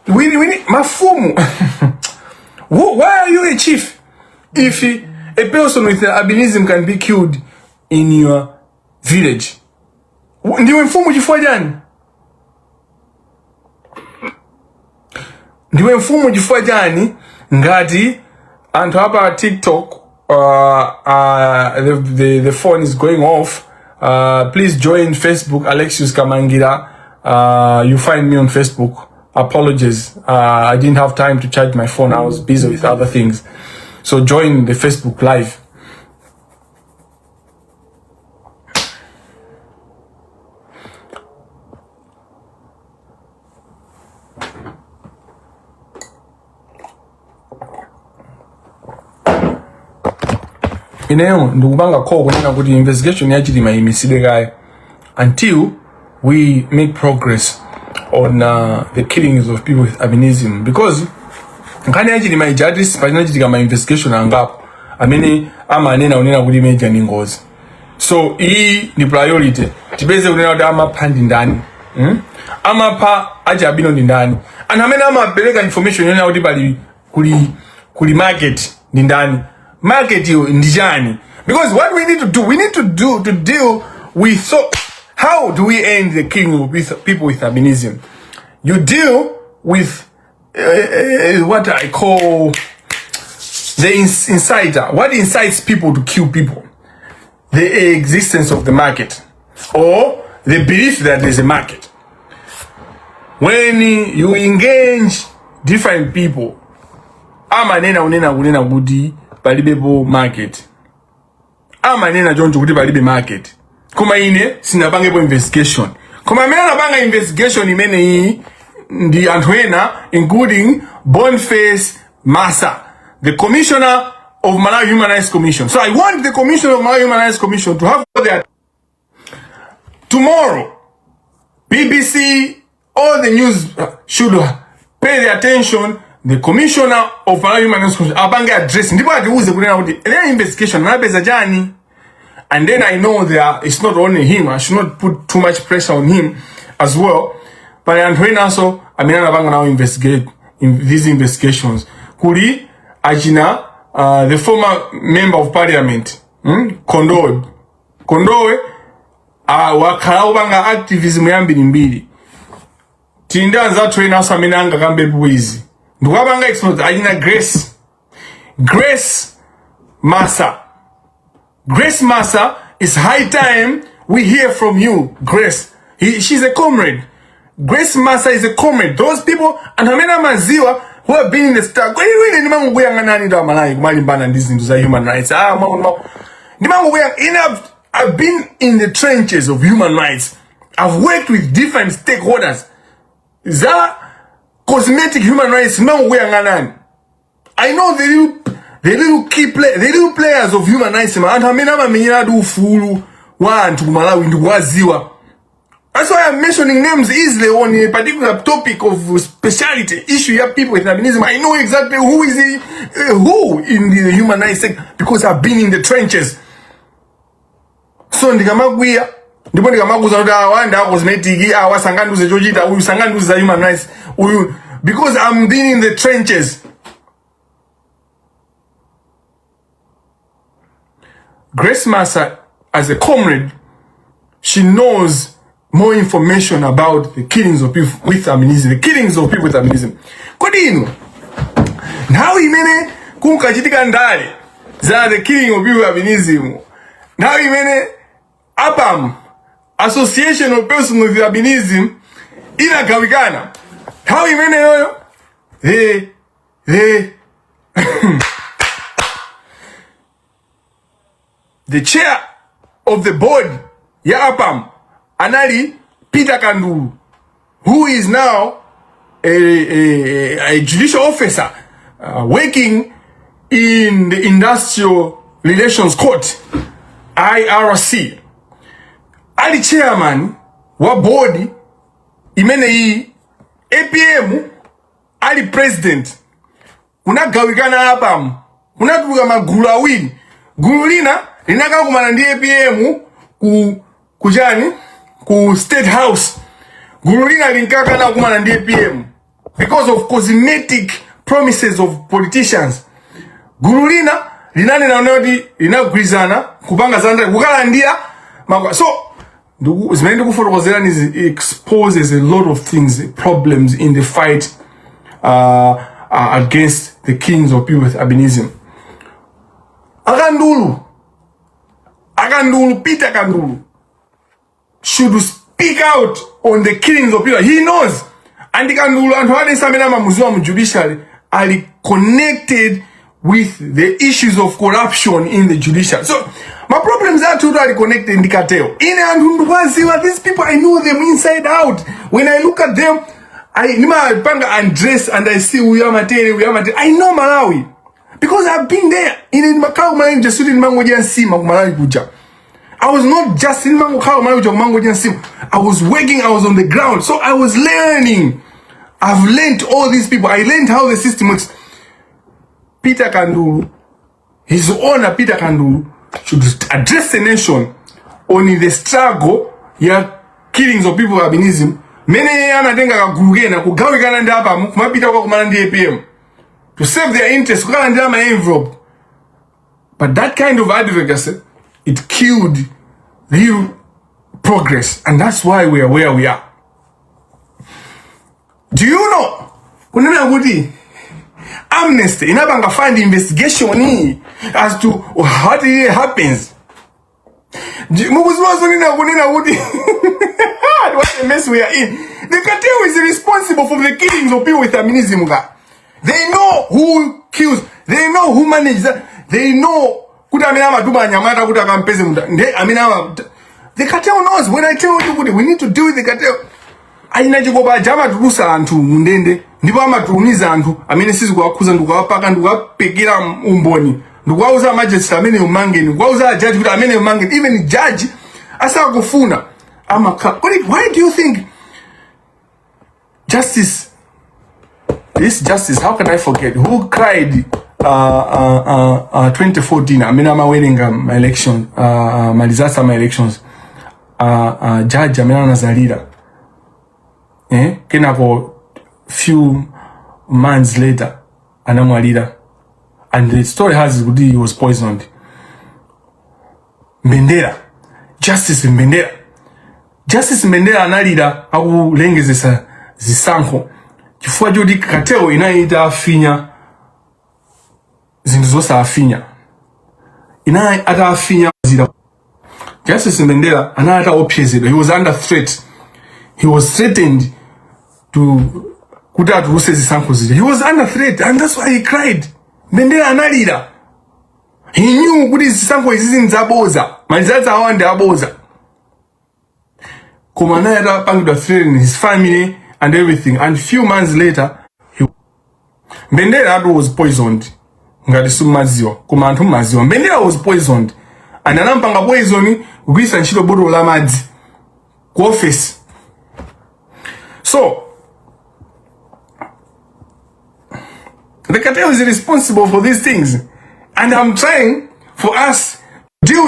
we mafumu, why are you a chief if a person with albinism can be killed in your village? Ndiwe mfumu chifukwa chani? Ndiwe mfumu chifukwa chani? Ngati anthu apa TikTok, the phone is going off. Please join Facebook, Alexius Kamangira. You find me on Facebook. Apologies, I didn't have time to charge my phone. I was busy with other things. So join the Facebook live. Ineyo ndikupanga call kunena kuti investigation ya Chilima imitsidwe kaye until we make progress on the killings of people with albinism, because nkhani ya Chilima ija, at least pachinachitika ma investigation angapo amene amanena kunena kuti imeja ni ngozi. So iyi ndi priority, tipeze kunena kuti amapha ndi ndani, Amapha achialubino ndi ndani? Anthu amene amapereka information yonena kuti pali kuli market ndi ndani? Market iyo ndi chani? Because what we need to do, we need to do to deal with, so how do we end the killing of people with albinism? You deal with what I call the inciter. What incites people to kill people? The existence of the market or the belief that there's a market. When you engage different people, amanena unena kunena kuti palibepo market. Amanena choncho kuti palibe market, koma ine sinapangepo investigation. Koma amene anapanga investigation imeneyi ndi anthu ena, including Boniface Massa, the commissioner of Malawi Human Rights Commission. So I want the commissioner of Malawi Human Rights Commission to have their tomorrow. BBC, all the news should pay the attention. The commissioner of Malawi Human Rights Commission apange address ndipo atiuze kunena kuti their investigation anapeza chani. And then I know there, it's not only him. I should not put too much pressure on him as well, but anthu enanso amene anapanga nawo investigate in these investigations, kuli achina the former member of parliament, Kondowe. Kondowe wakhala kupanga activism yambirimbiri. Tili ndi anzathu enanso amene angakambepo izi ndikukapanga expose, achina Grace Massa. Grace Massa, it's high time we hear from you, Grace. She's a comrade. Grace Massa is a comrade. Those people, anthu amene amaziwa, who have been in the struggle. Ine ndimangokuyang'anani ndi Amalawi kumalimbana ndi zinthu za human rights. Ah, ndimangokuyang. Ine I've been in the trenches of human rights. I've worked with different stakeholders. Za cosmetic human rights, ndimangokuyang'anani. I know the real players of human rights, anthu amene amamenyeradi ufulu wa anthu ku Malawi ndikuwaziwa. That's why I'm mentioning names easily on a particular topic of speciality issue ya people with albinism. I know exactly who is who in the human rights sector because I've been in the trenches. So ndikamakwiya ndipo ndikamakuza kuti awa ndi a cosmetic, awa sangandiuze chochita, uyu sangandiuze za human rights, uyu, because I'm been in the trenches. Grace Massa, as a comrade, she knows more information about the killings of people with albinism, the killings of people with albinism. Kodi inu, nthawi imene kunkachitika ndale za the killing of people with albinism, nthawi imene APAM, Association of Persons with Albinism, inagawikana, nthawi imeneyoyo the chair of the board ya APAM anali Peter Kandulu, who is now a judicial officer working in the Industrial Relations Court, IRC. Ali chairman wa board imeneyi, APM ali president. Kunagawikana APAM, kunatuluka magulu awiri. Gulu lina linakakumana ndi APM ku kuchani, ku State House. Gulu lina linkakana kukumana ndi APM because of cosmetic promises of politicians. Gulu lina linanena kuti linagwirizana kupanga zanda kukalandira so zimene ndikufotokozerani exposes a lot of things, problems in the fight against the killings of people with albinism. Akandulu, Akandulu, Peter Kandulu should speak out on the killings of people. He knows. And Kandulu, anthu aliyense amene amamuziwa mu judiciary, ali connected with the issues of corruption in the judiciary. So my problems athu ali connected ndi cartel. Ine anthu ndikuwaziwa, these people, I know them inside out. When I look at them, I ndimapanga undress and I see uyu amatere, uyu amatere. I know Malawi because I've been there. Ine ndimakhala ku Malawi just kuti ndimangodya nsima ku Malawi kuja. I was not just ndimangokhala ku Malawi kuja kumangodya nsima. I was working, I was on the ground. So I was learning. I've learned all these people. I learned how the system works. Peter Kandulu, His Honor Peter Kandulu, should address the nation on the struggle ya killings of people with albinism. Mene iye anatenga kagulu kena kugawikana ndi APAM kumapita kukakumana ndi APM to save their interest, kukalandira ma envelope. But that kind of advocacy, it killed real progress, and that's why we are where we are. Do you know kunena kuti Amnesty inapanga fund investigation as to what really happens? Mukuziwa zonena kunena kuti what a mess we are in. The cartel is responsible for the killings of people with albinism ka. They know who kills, they know who manages that, they know kuti amene amatuma anyamata kuti akampeze munthu nde amene ama the cartel knows. When I tell you kuti we need to deal with the cartel, achina Chikopa aja amatulusa anthu mundende ndipo amatumiza anthu amene sizikuwakhuza ndikuwapaka ndikuwapekera umboni ndikuwauza magistrate amene umangeni, ndikuwauza ajaji kuti amene umangeni, even judge asakufuna amakhala. Kodi why do you think justice, this justice, how can I forget who cried 2014 amene amawerenga ma election, ma results ama elections, judge amene anazalira, eh? Kenako few months later anamwalira, and the story has it kuti he was poisoned. Mbendera, Justice Mbendera, Justice Mbendera analira akulengezesa zisankho chifukwa choti cartel inali itafinya zinthu zosafinya, inali atafinya zira. Justice Mbendera anali ataopsezedwa. He was under threat. He was threatened to kuti atuluse zisankho zija. He was under threat and that's why he cried. Mbendera analira. He knew kuti zisankho izizi nzaboza, ma results awa ndi aboza, koma anali atapangidwa threaten, his family and everything, and few months later he Mbendera atu was poisoned. Ngati simumadziwa, koma anthu mmadziwa, Mbendera was poisoned and anampanga poison kugwiritsa ntchito botolo la madzi ku office. So the cartel is responsible for these things, and I'm trying for us to deal.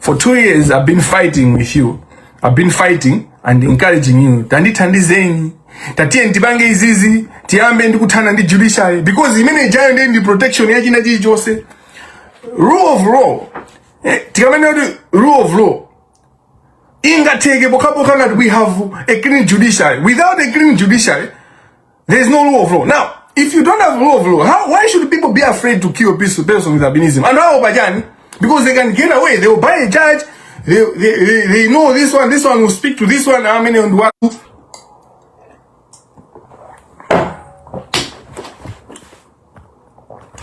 For 2 years I've been fighting with you. I've been fighting and encouraging you, tandithandizeni, tatiye tipange izizi, tiyambe ndi kuthana ndi judiciary, because imene ijayo ndiye ndi protection ya china chilichonse. Rule of law, tikamene kuti rule of law ingatheke pokhapokha ngati we have a clean judiciary. Without a clean judiciary, there is no rule of law. Now, if you don't have rule of law, why should people be afraid to kill a person with albinism? And how pajani? Because they can get away. They will buy a judge. They know this one, this one will speak to this one. How many on one?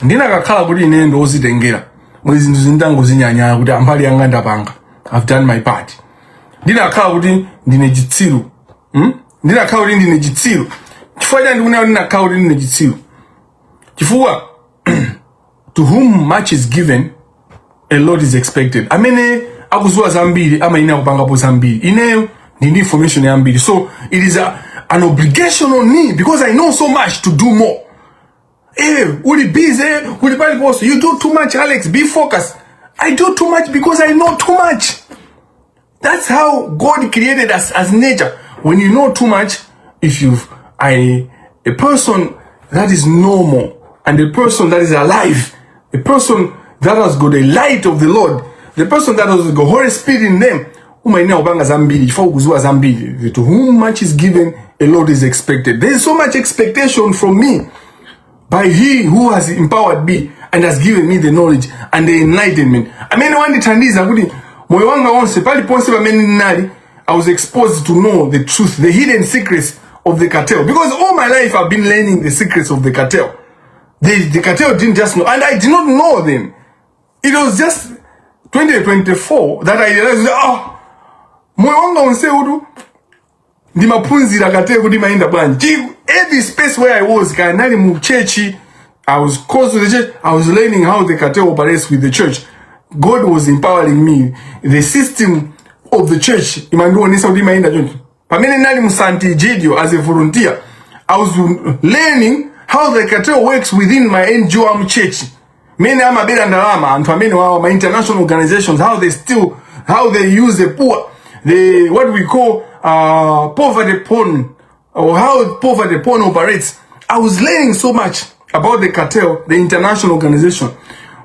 Ndinakakhala kuti ine ndozitengera mwezi zinthu zindangozinyanyala kuti ambali yanga ndapanga, I've done my part. Ndinakhala kuti ndine chitsiru, Ndinakhala kuti ndine chitsiru. Chifukwa chani ndikunena kuti ndinakhala kuti ndine chitsiru? Chifukwa to whom much is given, a lot is expected. Amene akuziwa zambiri amayenera kupangapo zambiri. Ineyo ndi ndi information yambiri, so it is an obligation on me, because I know so much, to do more. Uli busy, uli paliponse. You do too much, Alex. Be focused. I do too much because I know too much. That's how God created us as nature. When you know too much, if you a, a person that is normal and a person that is alive, a person that has got a light of the Lord, the person that has got Holy Spirit in them, umayenera kupanga zambiri chifukwa ukuziwa zambiri. To whom much is given, a lot is expected. There is so much expectation from me by he who has empowered me and has given me the knowledge and the enlightenment, amene wandithandiza kuti moyo wanga wonse, paliponse pamene ndinali, I was exposed to know the truth, the hidden secrets of the cartel, because all my life I've been learning the secrets of the cartel. The cartel didn't just know and I did not know them. It was just 2024 that I realized, oh, moyo wanga wonse utu ndimaphunzira cartel kuti imayenda bwanji. Every space where I was, kaya nali mu church, I was close to the church, I was learning how the cartel operates with the church. God was empowering me. The system of the church imandionesa kuti imayenda choncho. Pamene nali mu Sant'Egidio as a volunteer, I was learning how the cartel works within my NGO am church, mene amabera ndalama anthu amene wawa ma international organizations, how they steal, how they use the poor, the what we call poverty porn, or how poverty porn operates. I was learning so much about the cartel, the international organization.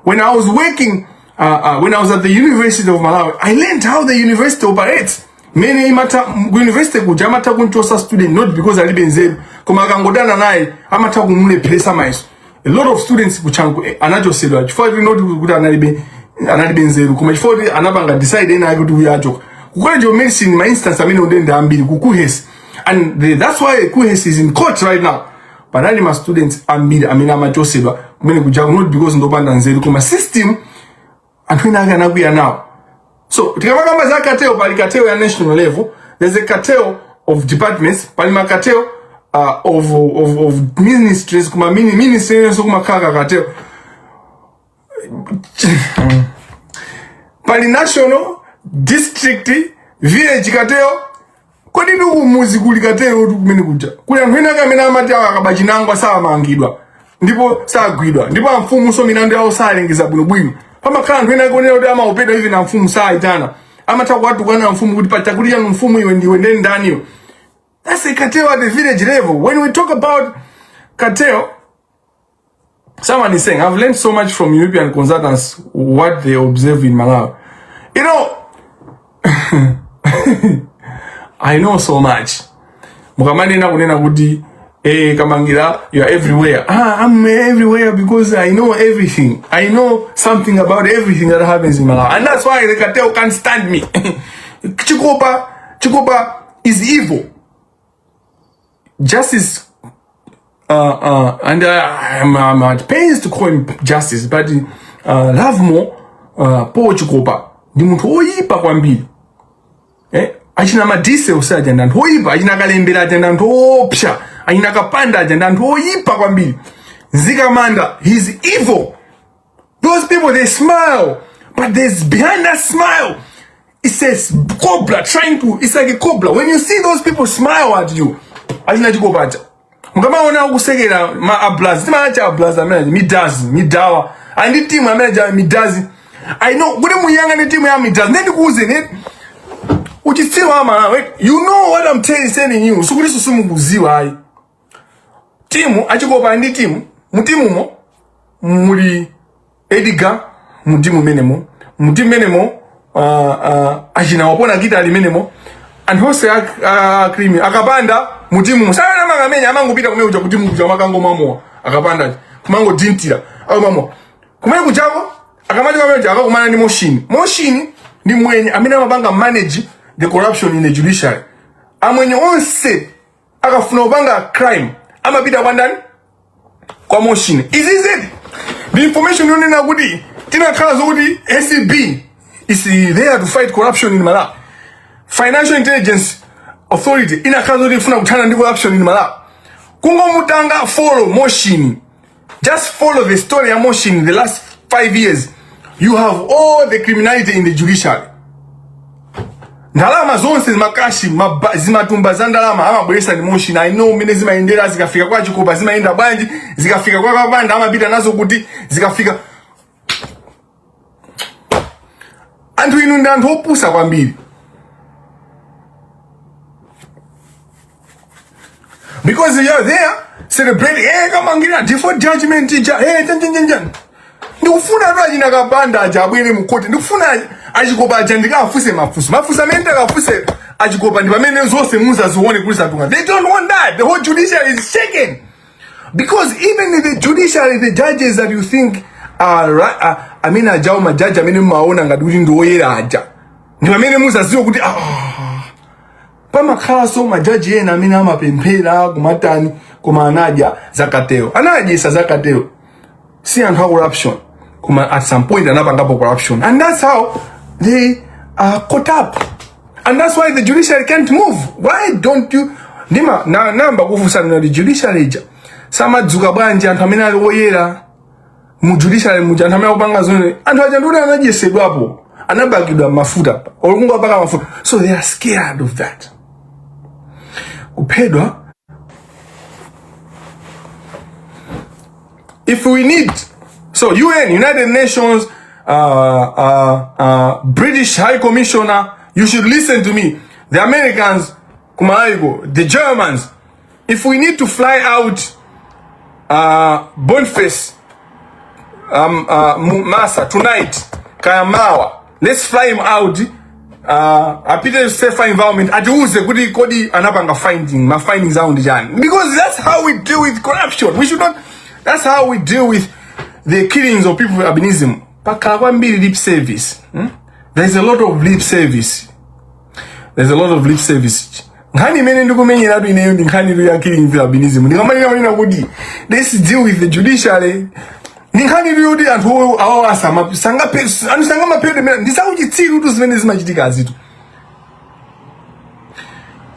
When I was working, when I was at the University of Malawi, I learned how the university operates. Mene imatha ku university kuja amatha kunchosa student not because alibe nzeru koma akangodana naye amatha kumulepheresa mayeso. A lot of students ku Chanco anachosedwa chifukwa kuti not kuti analibe nzeru koma chifukwa kuti anapanga decide ena ake kuti uyu achoka. Ku College of Medicine ma instance amene ndende ambiri ku KUHeS and that's why KUHeS is in court right now. Panali ma students ambiri amene amachosedwa kumene kuja not because ndopanda nzeru koma system anthu ena ake anakwiya nawo. So tikamakamba za cartel, pali cartel ya national level, there's a cartel of departments, pali ma cartel of ministries, kuma ministry yenso kumakhala ka cartel. Pali national, district, village cartel. Kodi ndi kumuzi kuli cartel kuti kumene kuja kuli anthu ena ake amene amati awa akaba chinangwa samangidwa ndipo sagwidwa ndipo amfumunso milandu yawo salengeza bwinobwino. Pamakhala anthu ena ake onena kuti amaopedwa even amfumu sayitana, amatha kuwatukwana amfumu kuti pachakuti chanu mfumu iwe ndiwe ndeni ndaniyo. That's a cartel at the village level. When we talk about cartel, someone is saying, I've learned so much from European consultants what they observe in Malawi. I know so much. Mukamanena kunena kuti Kamangira, you are everywhere. Ah, I'm everywhere because I know everything. I know something about everything that happens in Malawi. And that's why the cartel can't stand me. Chikopa, Chikopa is evil. Justice and I'm at pains to call him justice, but Lovemore Paul Chikopa ndi munthu oyipa kwambiri. Achina Madise usaja ndi anthu oyipa, achina Kalembera aja ndi anthu oopsa, achina Kapanda aja ndi anthu oyipa kwambiri. Mzikamanda, he's evil. Those people, they smile, but there's behind that smile, it's a cobra trying to, it's like a cobra. When you see those people smile at you, achina Chikopa aja mukamaona akusekera ma ablazi timacha ablazi amene midazi midawa andi timu amene ja midazi. I know kuti muyang'ane timu ya midazi ndikuuze ne uchitsiru wa Malawi. You know what I'm telling you. Sikuti simukuziwa ayi. Timu achikopa ndi timu mutimumo muli Edgar mutimu menemo mutimu menemo achina wapona kita ali menemo anthu onse akrimi akapanda mutimu sana makamenya amangopita kumene kuja kuti mukuja makango mamowa akapanda kumangodintira au mamowa kumene kujako akamachoka kumene kuja akakumana ndi Moshini. Moshini ndi mwenye amene amapanga manage the corruption in the judiciary. Amwenye onse akafuna kupanga crime amapita kwa ndani? Kwa Moshini. Izi zedi the information yonena kuti tinakhala zokuti ACB is there to fight corruption in Malawi, Financial Intelligence Authority inakhala zoti ifuna kuthana ndi corruption in Malawi. Kungomutanga follow Moshini, just follow the story ya Moshini the last 5 years, you have all the criminality in the judiciary. Ndalama zonse zimakashi zimatumba za ndalama amabweresa ndi Moshini. I know mmene zimayendera zikafika kwa Chikopa zimayenda bwanji, zikafika kwa Kapanda amapita nazo kuti zikafika. Anthu inu ndi anthu opusa kwambiri because you're there celebrating Kamangira default judgment ija jan jan jan jan. Ndikufuna tu achina Kapanda aja abwere mukoti, ndikufuna achikopa aja ndikawafunse mafunso mafunso amene ndikawafunse achikopa ndi pamene zonse muzazione kuti zatunga. They don't want that. The whole judiciary is shaken because even in the judiciary, the judges that you think are right, amene ajawo majaji amene mumaona ngati kuti ndi oyera aja ndi pamene muzaziwe kuti pamakhalanso majaji ena amene amapemphera kumatani koma anadya za cartel, anadyesa za cartel. Si anthu a corruption koma at some point anapangapo corruption and that's how they are caught up and that's why the judiciary can't move. Why don't you ndima na, namba kufunsana ndi judiciary ija samadzuka bwanji anthu amene ali oyera mu judiciary muja anthu amene akupanga zone anthu aja ndikuti anadyesedwapo anabakidwa mafuta olukungwapaka mafuta, so they are scared of that kuphedwa. If we need so UN, United Nations, British High Commissioner, you should listen to me. The Americans kumalayiko, the Germans, if we need to fly out Boniface Massa tonight, kaya mawa, let's fly him out. Apite safer environment, atiuze kuti kodi anapanga finding, ma findings awo ndi chani, because that's how we deal with corruption. We should not, that's how we deal with the killings of people with albinism. Pakhala kwambiri lip service, There's a lot of lip service. There's a lot of lip service. Nkhani imene ndikumenyeratu ineyo ndi nkhani ya killing with albinism. Ndikamanena manena kuti let's deal with the judiciary, ndi nkhani yoti anthu awo asama sangape anthu sangamaphedwe mene ndi zauchitsiru tu zimene zimachitika azitu.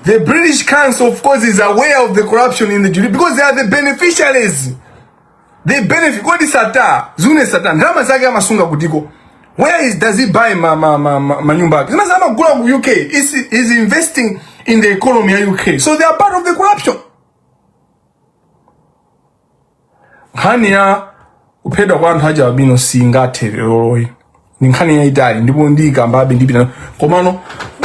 The British Council, of course, is aware of the corruption in the judiciary because they are the beneficiaries. They benefit. Kodi Sattar, Zuneth Sattar, ndalama zake amasunga kutiko? Where is does he buy ma manyumba ake? Zimene amagula ku UK. Is investing in the economy ya UK. So they are part of the corruption. Nkhani ya kuphedwa kwa anthu achialubino singathe leroloyi. Ndi nkhani yayitali ndipo ndiyikambabe ndipita, komano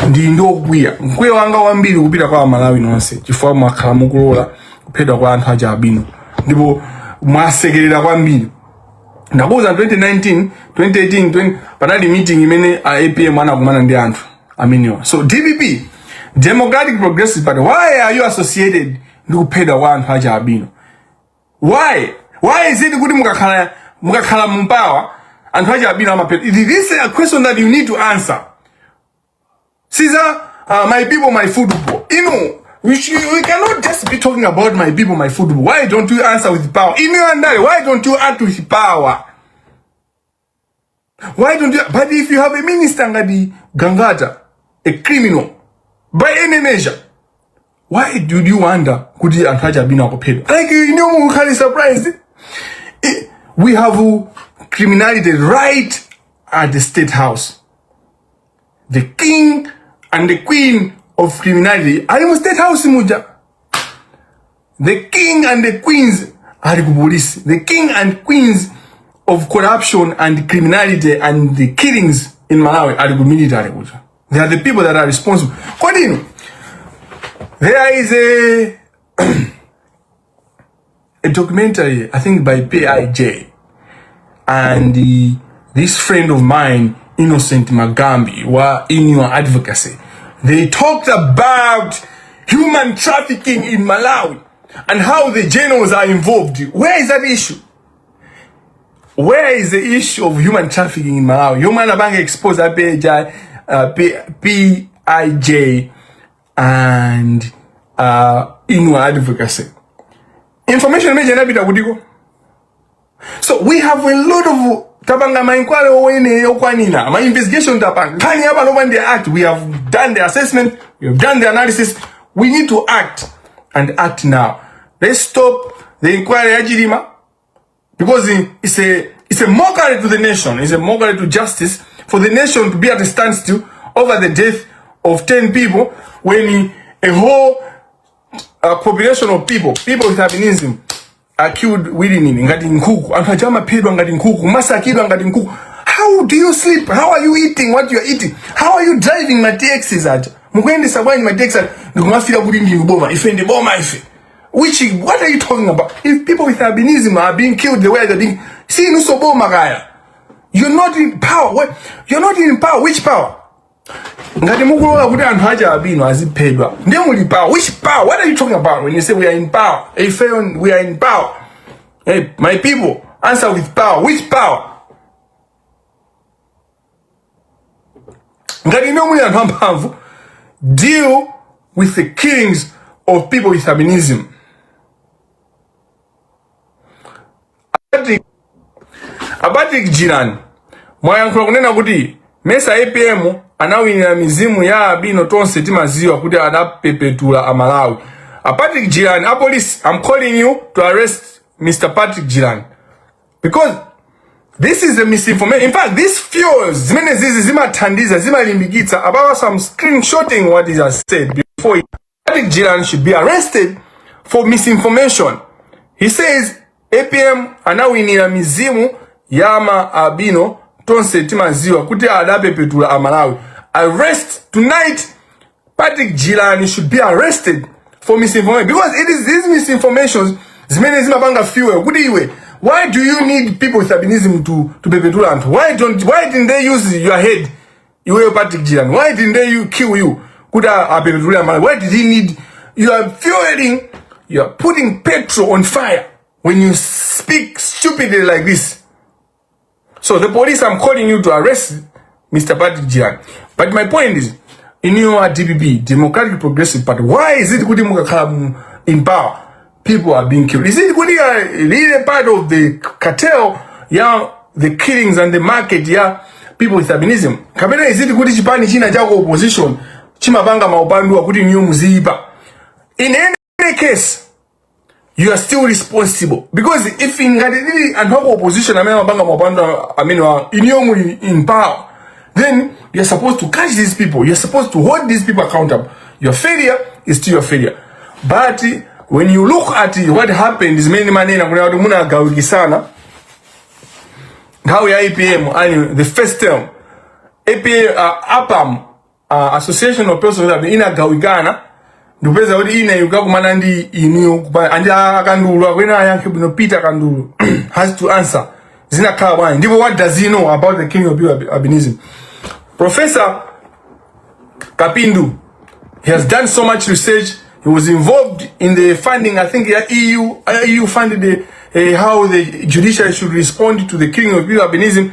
ndi ndokwiya. Mkwiyo wanga wambiri kupita kwa Amalawi nonse chifukwa mwakhala mukulola kuphedwa kwa anthu achialubino ndipo mwasekerera kwambiri. Ndakuuza 2019, 2018, 20, panali meeting imene a APM anakumana ndi anthu amenewa. So DPP, Democratic Progressive Party, why are you associated ndi kuphedwa kwa anthu achialubino? Why? Why is it kuti mukakhala mu power anthu achialubino amaphedwa? This is a question that you need to answer. Caesar, my people, my football. We cannot just be talking about my people, my football. Why don't you answer with power? Inu andale, why don't you act with power? Why don't you? But if you have a minister ngati Gangata, a criminal, by any measure, why do you wonder kuti anthu achialubino akuphedwa? Like, mukhale surprised. We have criminality right at the State House. The king and the queen of criminality ali mu State House muja. The king and the queens ali ku police. The king and queens of corruption and criminality and the killings in Malawi ali ku military kuja. They are the people that are responsible. Kodi inu, there is a documentary, I think by PIJ, and this friend of mine, Innocent Magambi, were in your advocacy. They talked about human trafficking in Malawi and how the generals are involved. Where is that issue? Where is the issue of human trafficking in Malawi? Human Bank exposed PIJ, PIJ and Inua Advocacy. Information imene inapita kutiko. So we have a lot of, tapanga ma inquiry owene okwanira, ma investigation tapanga. Nkhani apa no the act. We have done the assessment, we have done the analysis. We need to act and act now. Let's stop the inquiry ya Chilima because it's a mockery to the nation. It's a mockery to justice for the nation to be at a standstill over the death of 10 people when a whole population of people, people with albinism, are killed willingly ngati nkhuku. Anthu aja amaphedwa ngati nkhuku, masakidwa ngati nkhuku. How do you sleep? How are you eating what you are eating? How are you driving ma TXs aja? Mukuyendesa bwanji ma TX aja? Ndikumafira kuti ndinu boma. Ife ndi boma ife. Which, what are you talking about? If people with albinism are being killed the way they're being, see, inuso boma kaya. You're not in power. What? You're not in power. Which power? Ngati mukulola kuti anthu aja albino aziphedwa, ndiye muli power. Which power? What are you talking about when you say we are in power? If we are in power, hey, my people, answer with power. Which power? Ngati inu muli anthu amphamvu, deal with the killings of people with albinism. A Patrick Jirani mwayankhula kunena kuti mesa APM anawinira mizimu ya albino, tonse timaziwa kuti adapepetula Amalawi. A Patrick Jirani, a police, I'm calling you to arrest Mr. Patrick Jirani because this is a misinformation. In fact, this fuels, zimene zizi zimathandiza, zimalimbikitsa. About some screenshotting what he has said before. Patrick Jiran should be arrested for misinformation. He says APM anawinira mizimu ya ma albino, tonse timaziwa kuti adapepetula Amalawi. Arrest tonight. Patrick Jilani should be arrested for misinformation because it is these misinformations zimene zimapanga fuel kuti iwe, why do you need people with albinism to pepetula anthu? Why didn't they use your head? Iweyo Patrick Jiran, why didn't they you kill you kuti apepetulire Amalawi? Why did he need you? Are fueling, you are putting petrol on fire when you speak stupidly like this. So the police, I'm calling you to arrest Mr. Patrick Jiran. But my point is, in your DPP, Democratic Progressive Party, why is it kuti mukakhala in power, people are being killed? Is it kuti you are really part of the cartel ya the killings and the market ya people with albinism? Kapena is it kuti chipani china cha ku opposition chimapanga maupandu kuti niyo muziipa? In any case, you are still responsible, because if ngati lili anthu aku opposition amene amapanga maupandu amene inuyo muli in power, then you are supposed to catch these people, you are supposed to hold these people accountable. Your failure is still your failure. But when you look at what happened, zimene manena kunena kuti munagawikisana nthawi ya APM and the first term APA, APAM, Association of Persons with Disabilities, inagawikana ndikupeza kuti ina ikukakumana ndi inuyo andi akandulu akwena ayankhe bwino. Peter Kandulu has to answer zinakhala bwanji ndipo what does he know about the killing of people with albinism. Professor Kapindu, he has done so much research. He was involved in the funding, I think, the EU, EU funded how the judiciary should respond to the killing of people with albinism.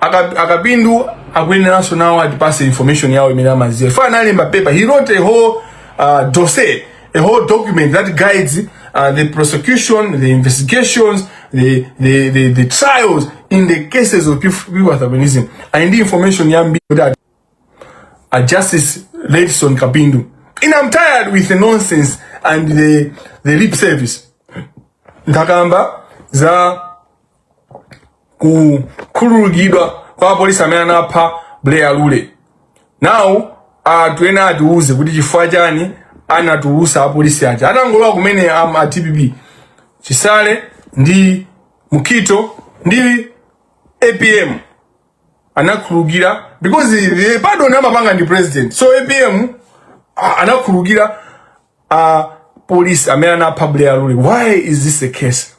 Akapindu akuyeneranso nawo atipase information yawo imene amaziwa. Ife analemba paper. He wrote a whole dossier, a whole document that guides the prosecution, the investigations, the trials in the cases of people with albinism. And the information yambiri that Justice Redson Kapindu. And I'm tired with the nonsense and the lip service. Ndakamba za kukhululukidwa kwa apolisi amene anapha Buleya Lule. Now anthu ena atiuze kuti chifukwa chani anatulusa apolisi aja atangolowa kumene a DPP Chisale ndi Mukito ndi APM anakhululukira, because the pardon amapanga ndi president. So APM anakhululukira a police amene anapha Buleya Lule. Why is this the case?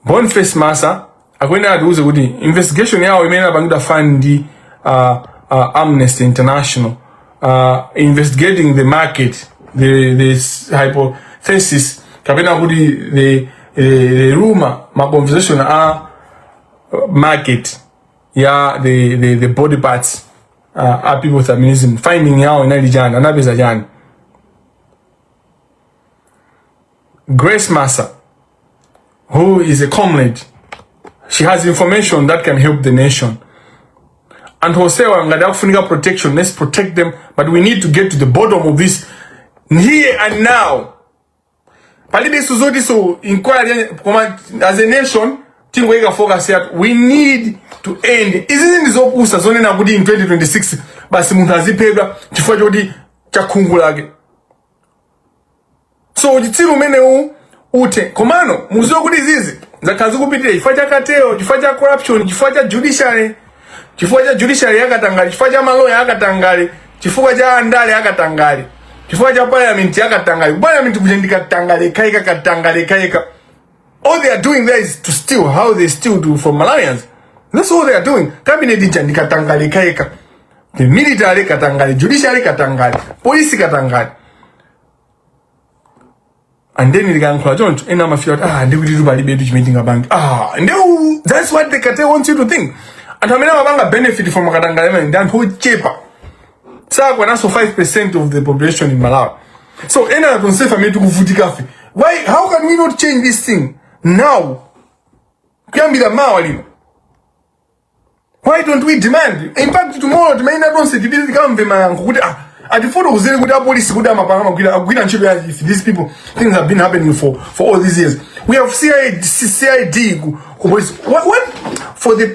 Boniface Massa akuyenera atiuze kuti investigation yawo imene inapangidwa fund ndi Amnesty International, investigating the market, the hypothesis kapena kuti the rumor, ma conversation a market ya the body parts a people with albinism, finding yawo inali chani, anapeza chani? Grace Massa, who is a comrade, she has information that can help the nation. Anthu onsewa ngati akufunika protection, let's protect them, but we need to get to the bottom of this here and now. Palibenso zoti so inquiry, koma as a nation tingoyika focus yathu. We need to end izizi. Ndi zopusa zonena kuti in 2026 basi munthu aziphedwa chifukwa choti chakhungu lake. So uchitsiru umenewu uthe. Komano muziwe kuti izizi zakhala zikupitirira chifukwa cha cartel, chifukwa cha corruption, chifukwa cha judiciary, chifukwa cha judiciary yakatangale, chifukwa cha maloya akatangale, chifukwa cha andale akatangale, chifukwa cha parliament yakatangale. Ku parliament kuja ndikatangale kaika, katangale kaika. All they are doing there is to steal. How they steal from Malawians, that's all they are doing. Cabinet ija ndikatangale kaika, the military katangale, judiciary katangale, police katangale. And then likayankhula choncho ena amafika kuti ah, ndikuti palibetu chimene tingapange. Ah, nde that's what the cartel wants you to think. Anthu amene amapanga benefit from katangale amene ndi anthu ochepa, sakwananso 5% of the population in Malawi. So ena tonsefe amene tikuvutikafe, why, how can we not change this thing now, kuyambira mawa lino? Why don't we demand? In fact, tomorrow timaina tonse tipite tikamve mayankho kuti ah, atifotokozere kuti apolisi kuti amapanga amagwira agwira ntchito yanji if these people, things have been happening for all these years. We have CID, CID ku police. What for the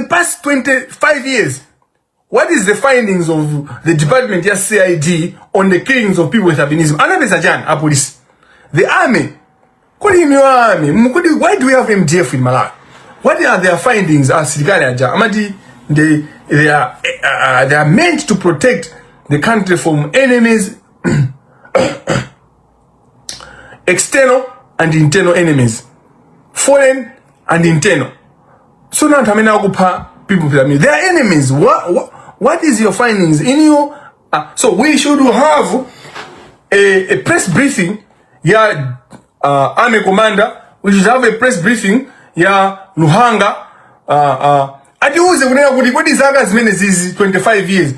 past 25 years, what is the findings of the department ya CID on the killings of people with albinism? Anapeza chani apolisi? The army, kodi inu army mukudi, why do we have MDF in Malawi? What are their findings? Asilikali aja amati they are meant to protect the country from enemies. External and internal enemies, foreign and internal. So anthu amene akupha people with albinism, they are enemies. What is your findings in your so we should have a press briefing ya army commander. We should have a press briefing ya Luhanga atiuze kunena kuti kodi zaka zimene zizi 25 years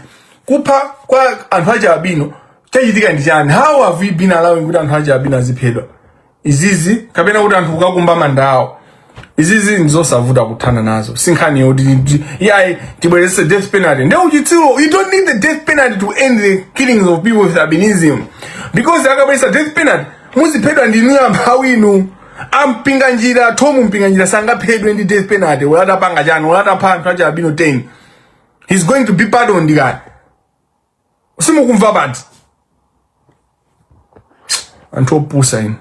kupha kwa anthu achi albino chachitika ndi chani? How have we been allowing kuti anthu achi albino aziphedwa izizi, kapena kuti anthu kukakumba manda awo? Izizi ndizosavuta kuthana nazo. Sinkhani yoti yayi tibweretse death penalty nde uchitsiru. You don't need the death penalty to end the killings of people with albinism, because akabweretsa death penalty muziphedwa ndinu amphawi inu. A Mpinganjira, Thom Mpinganjira sangaphedwe ndi death penalty. Ulatapanga chani? Ulatapha anthu achi albino 10, he's going to be pardoned. Kani simukumva pati? Anthu opusa inu.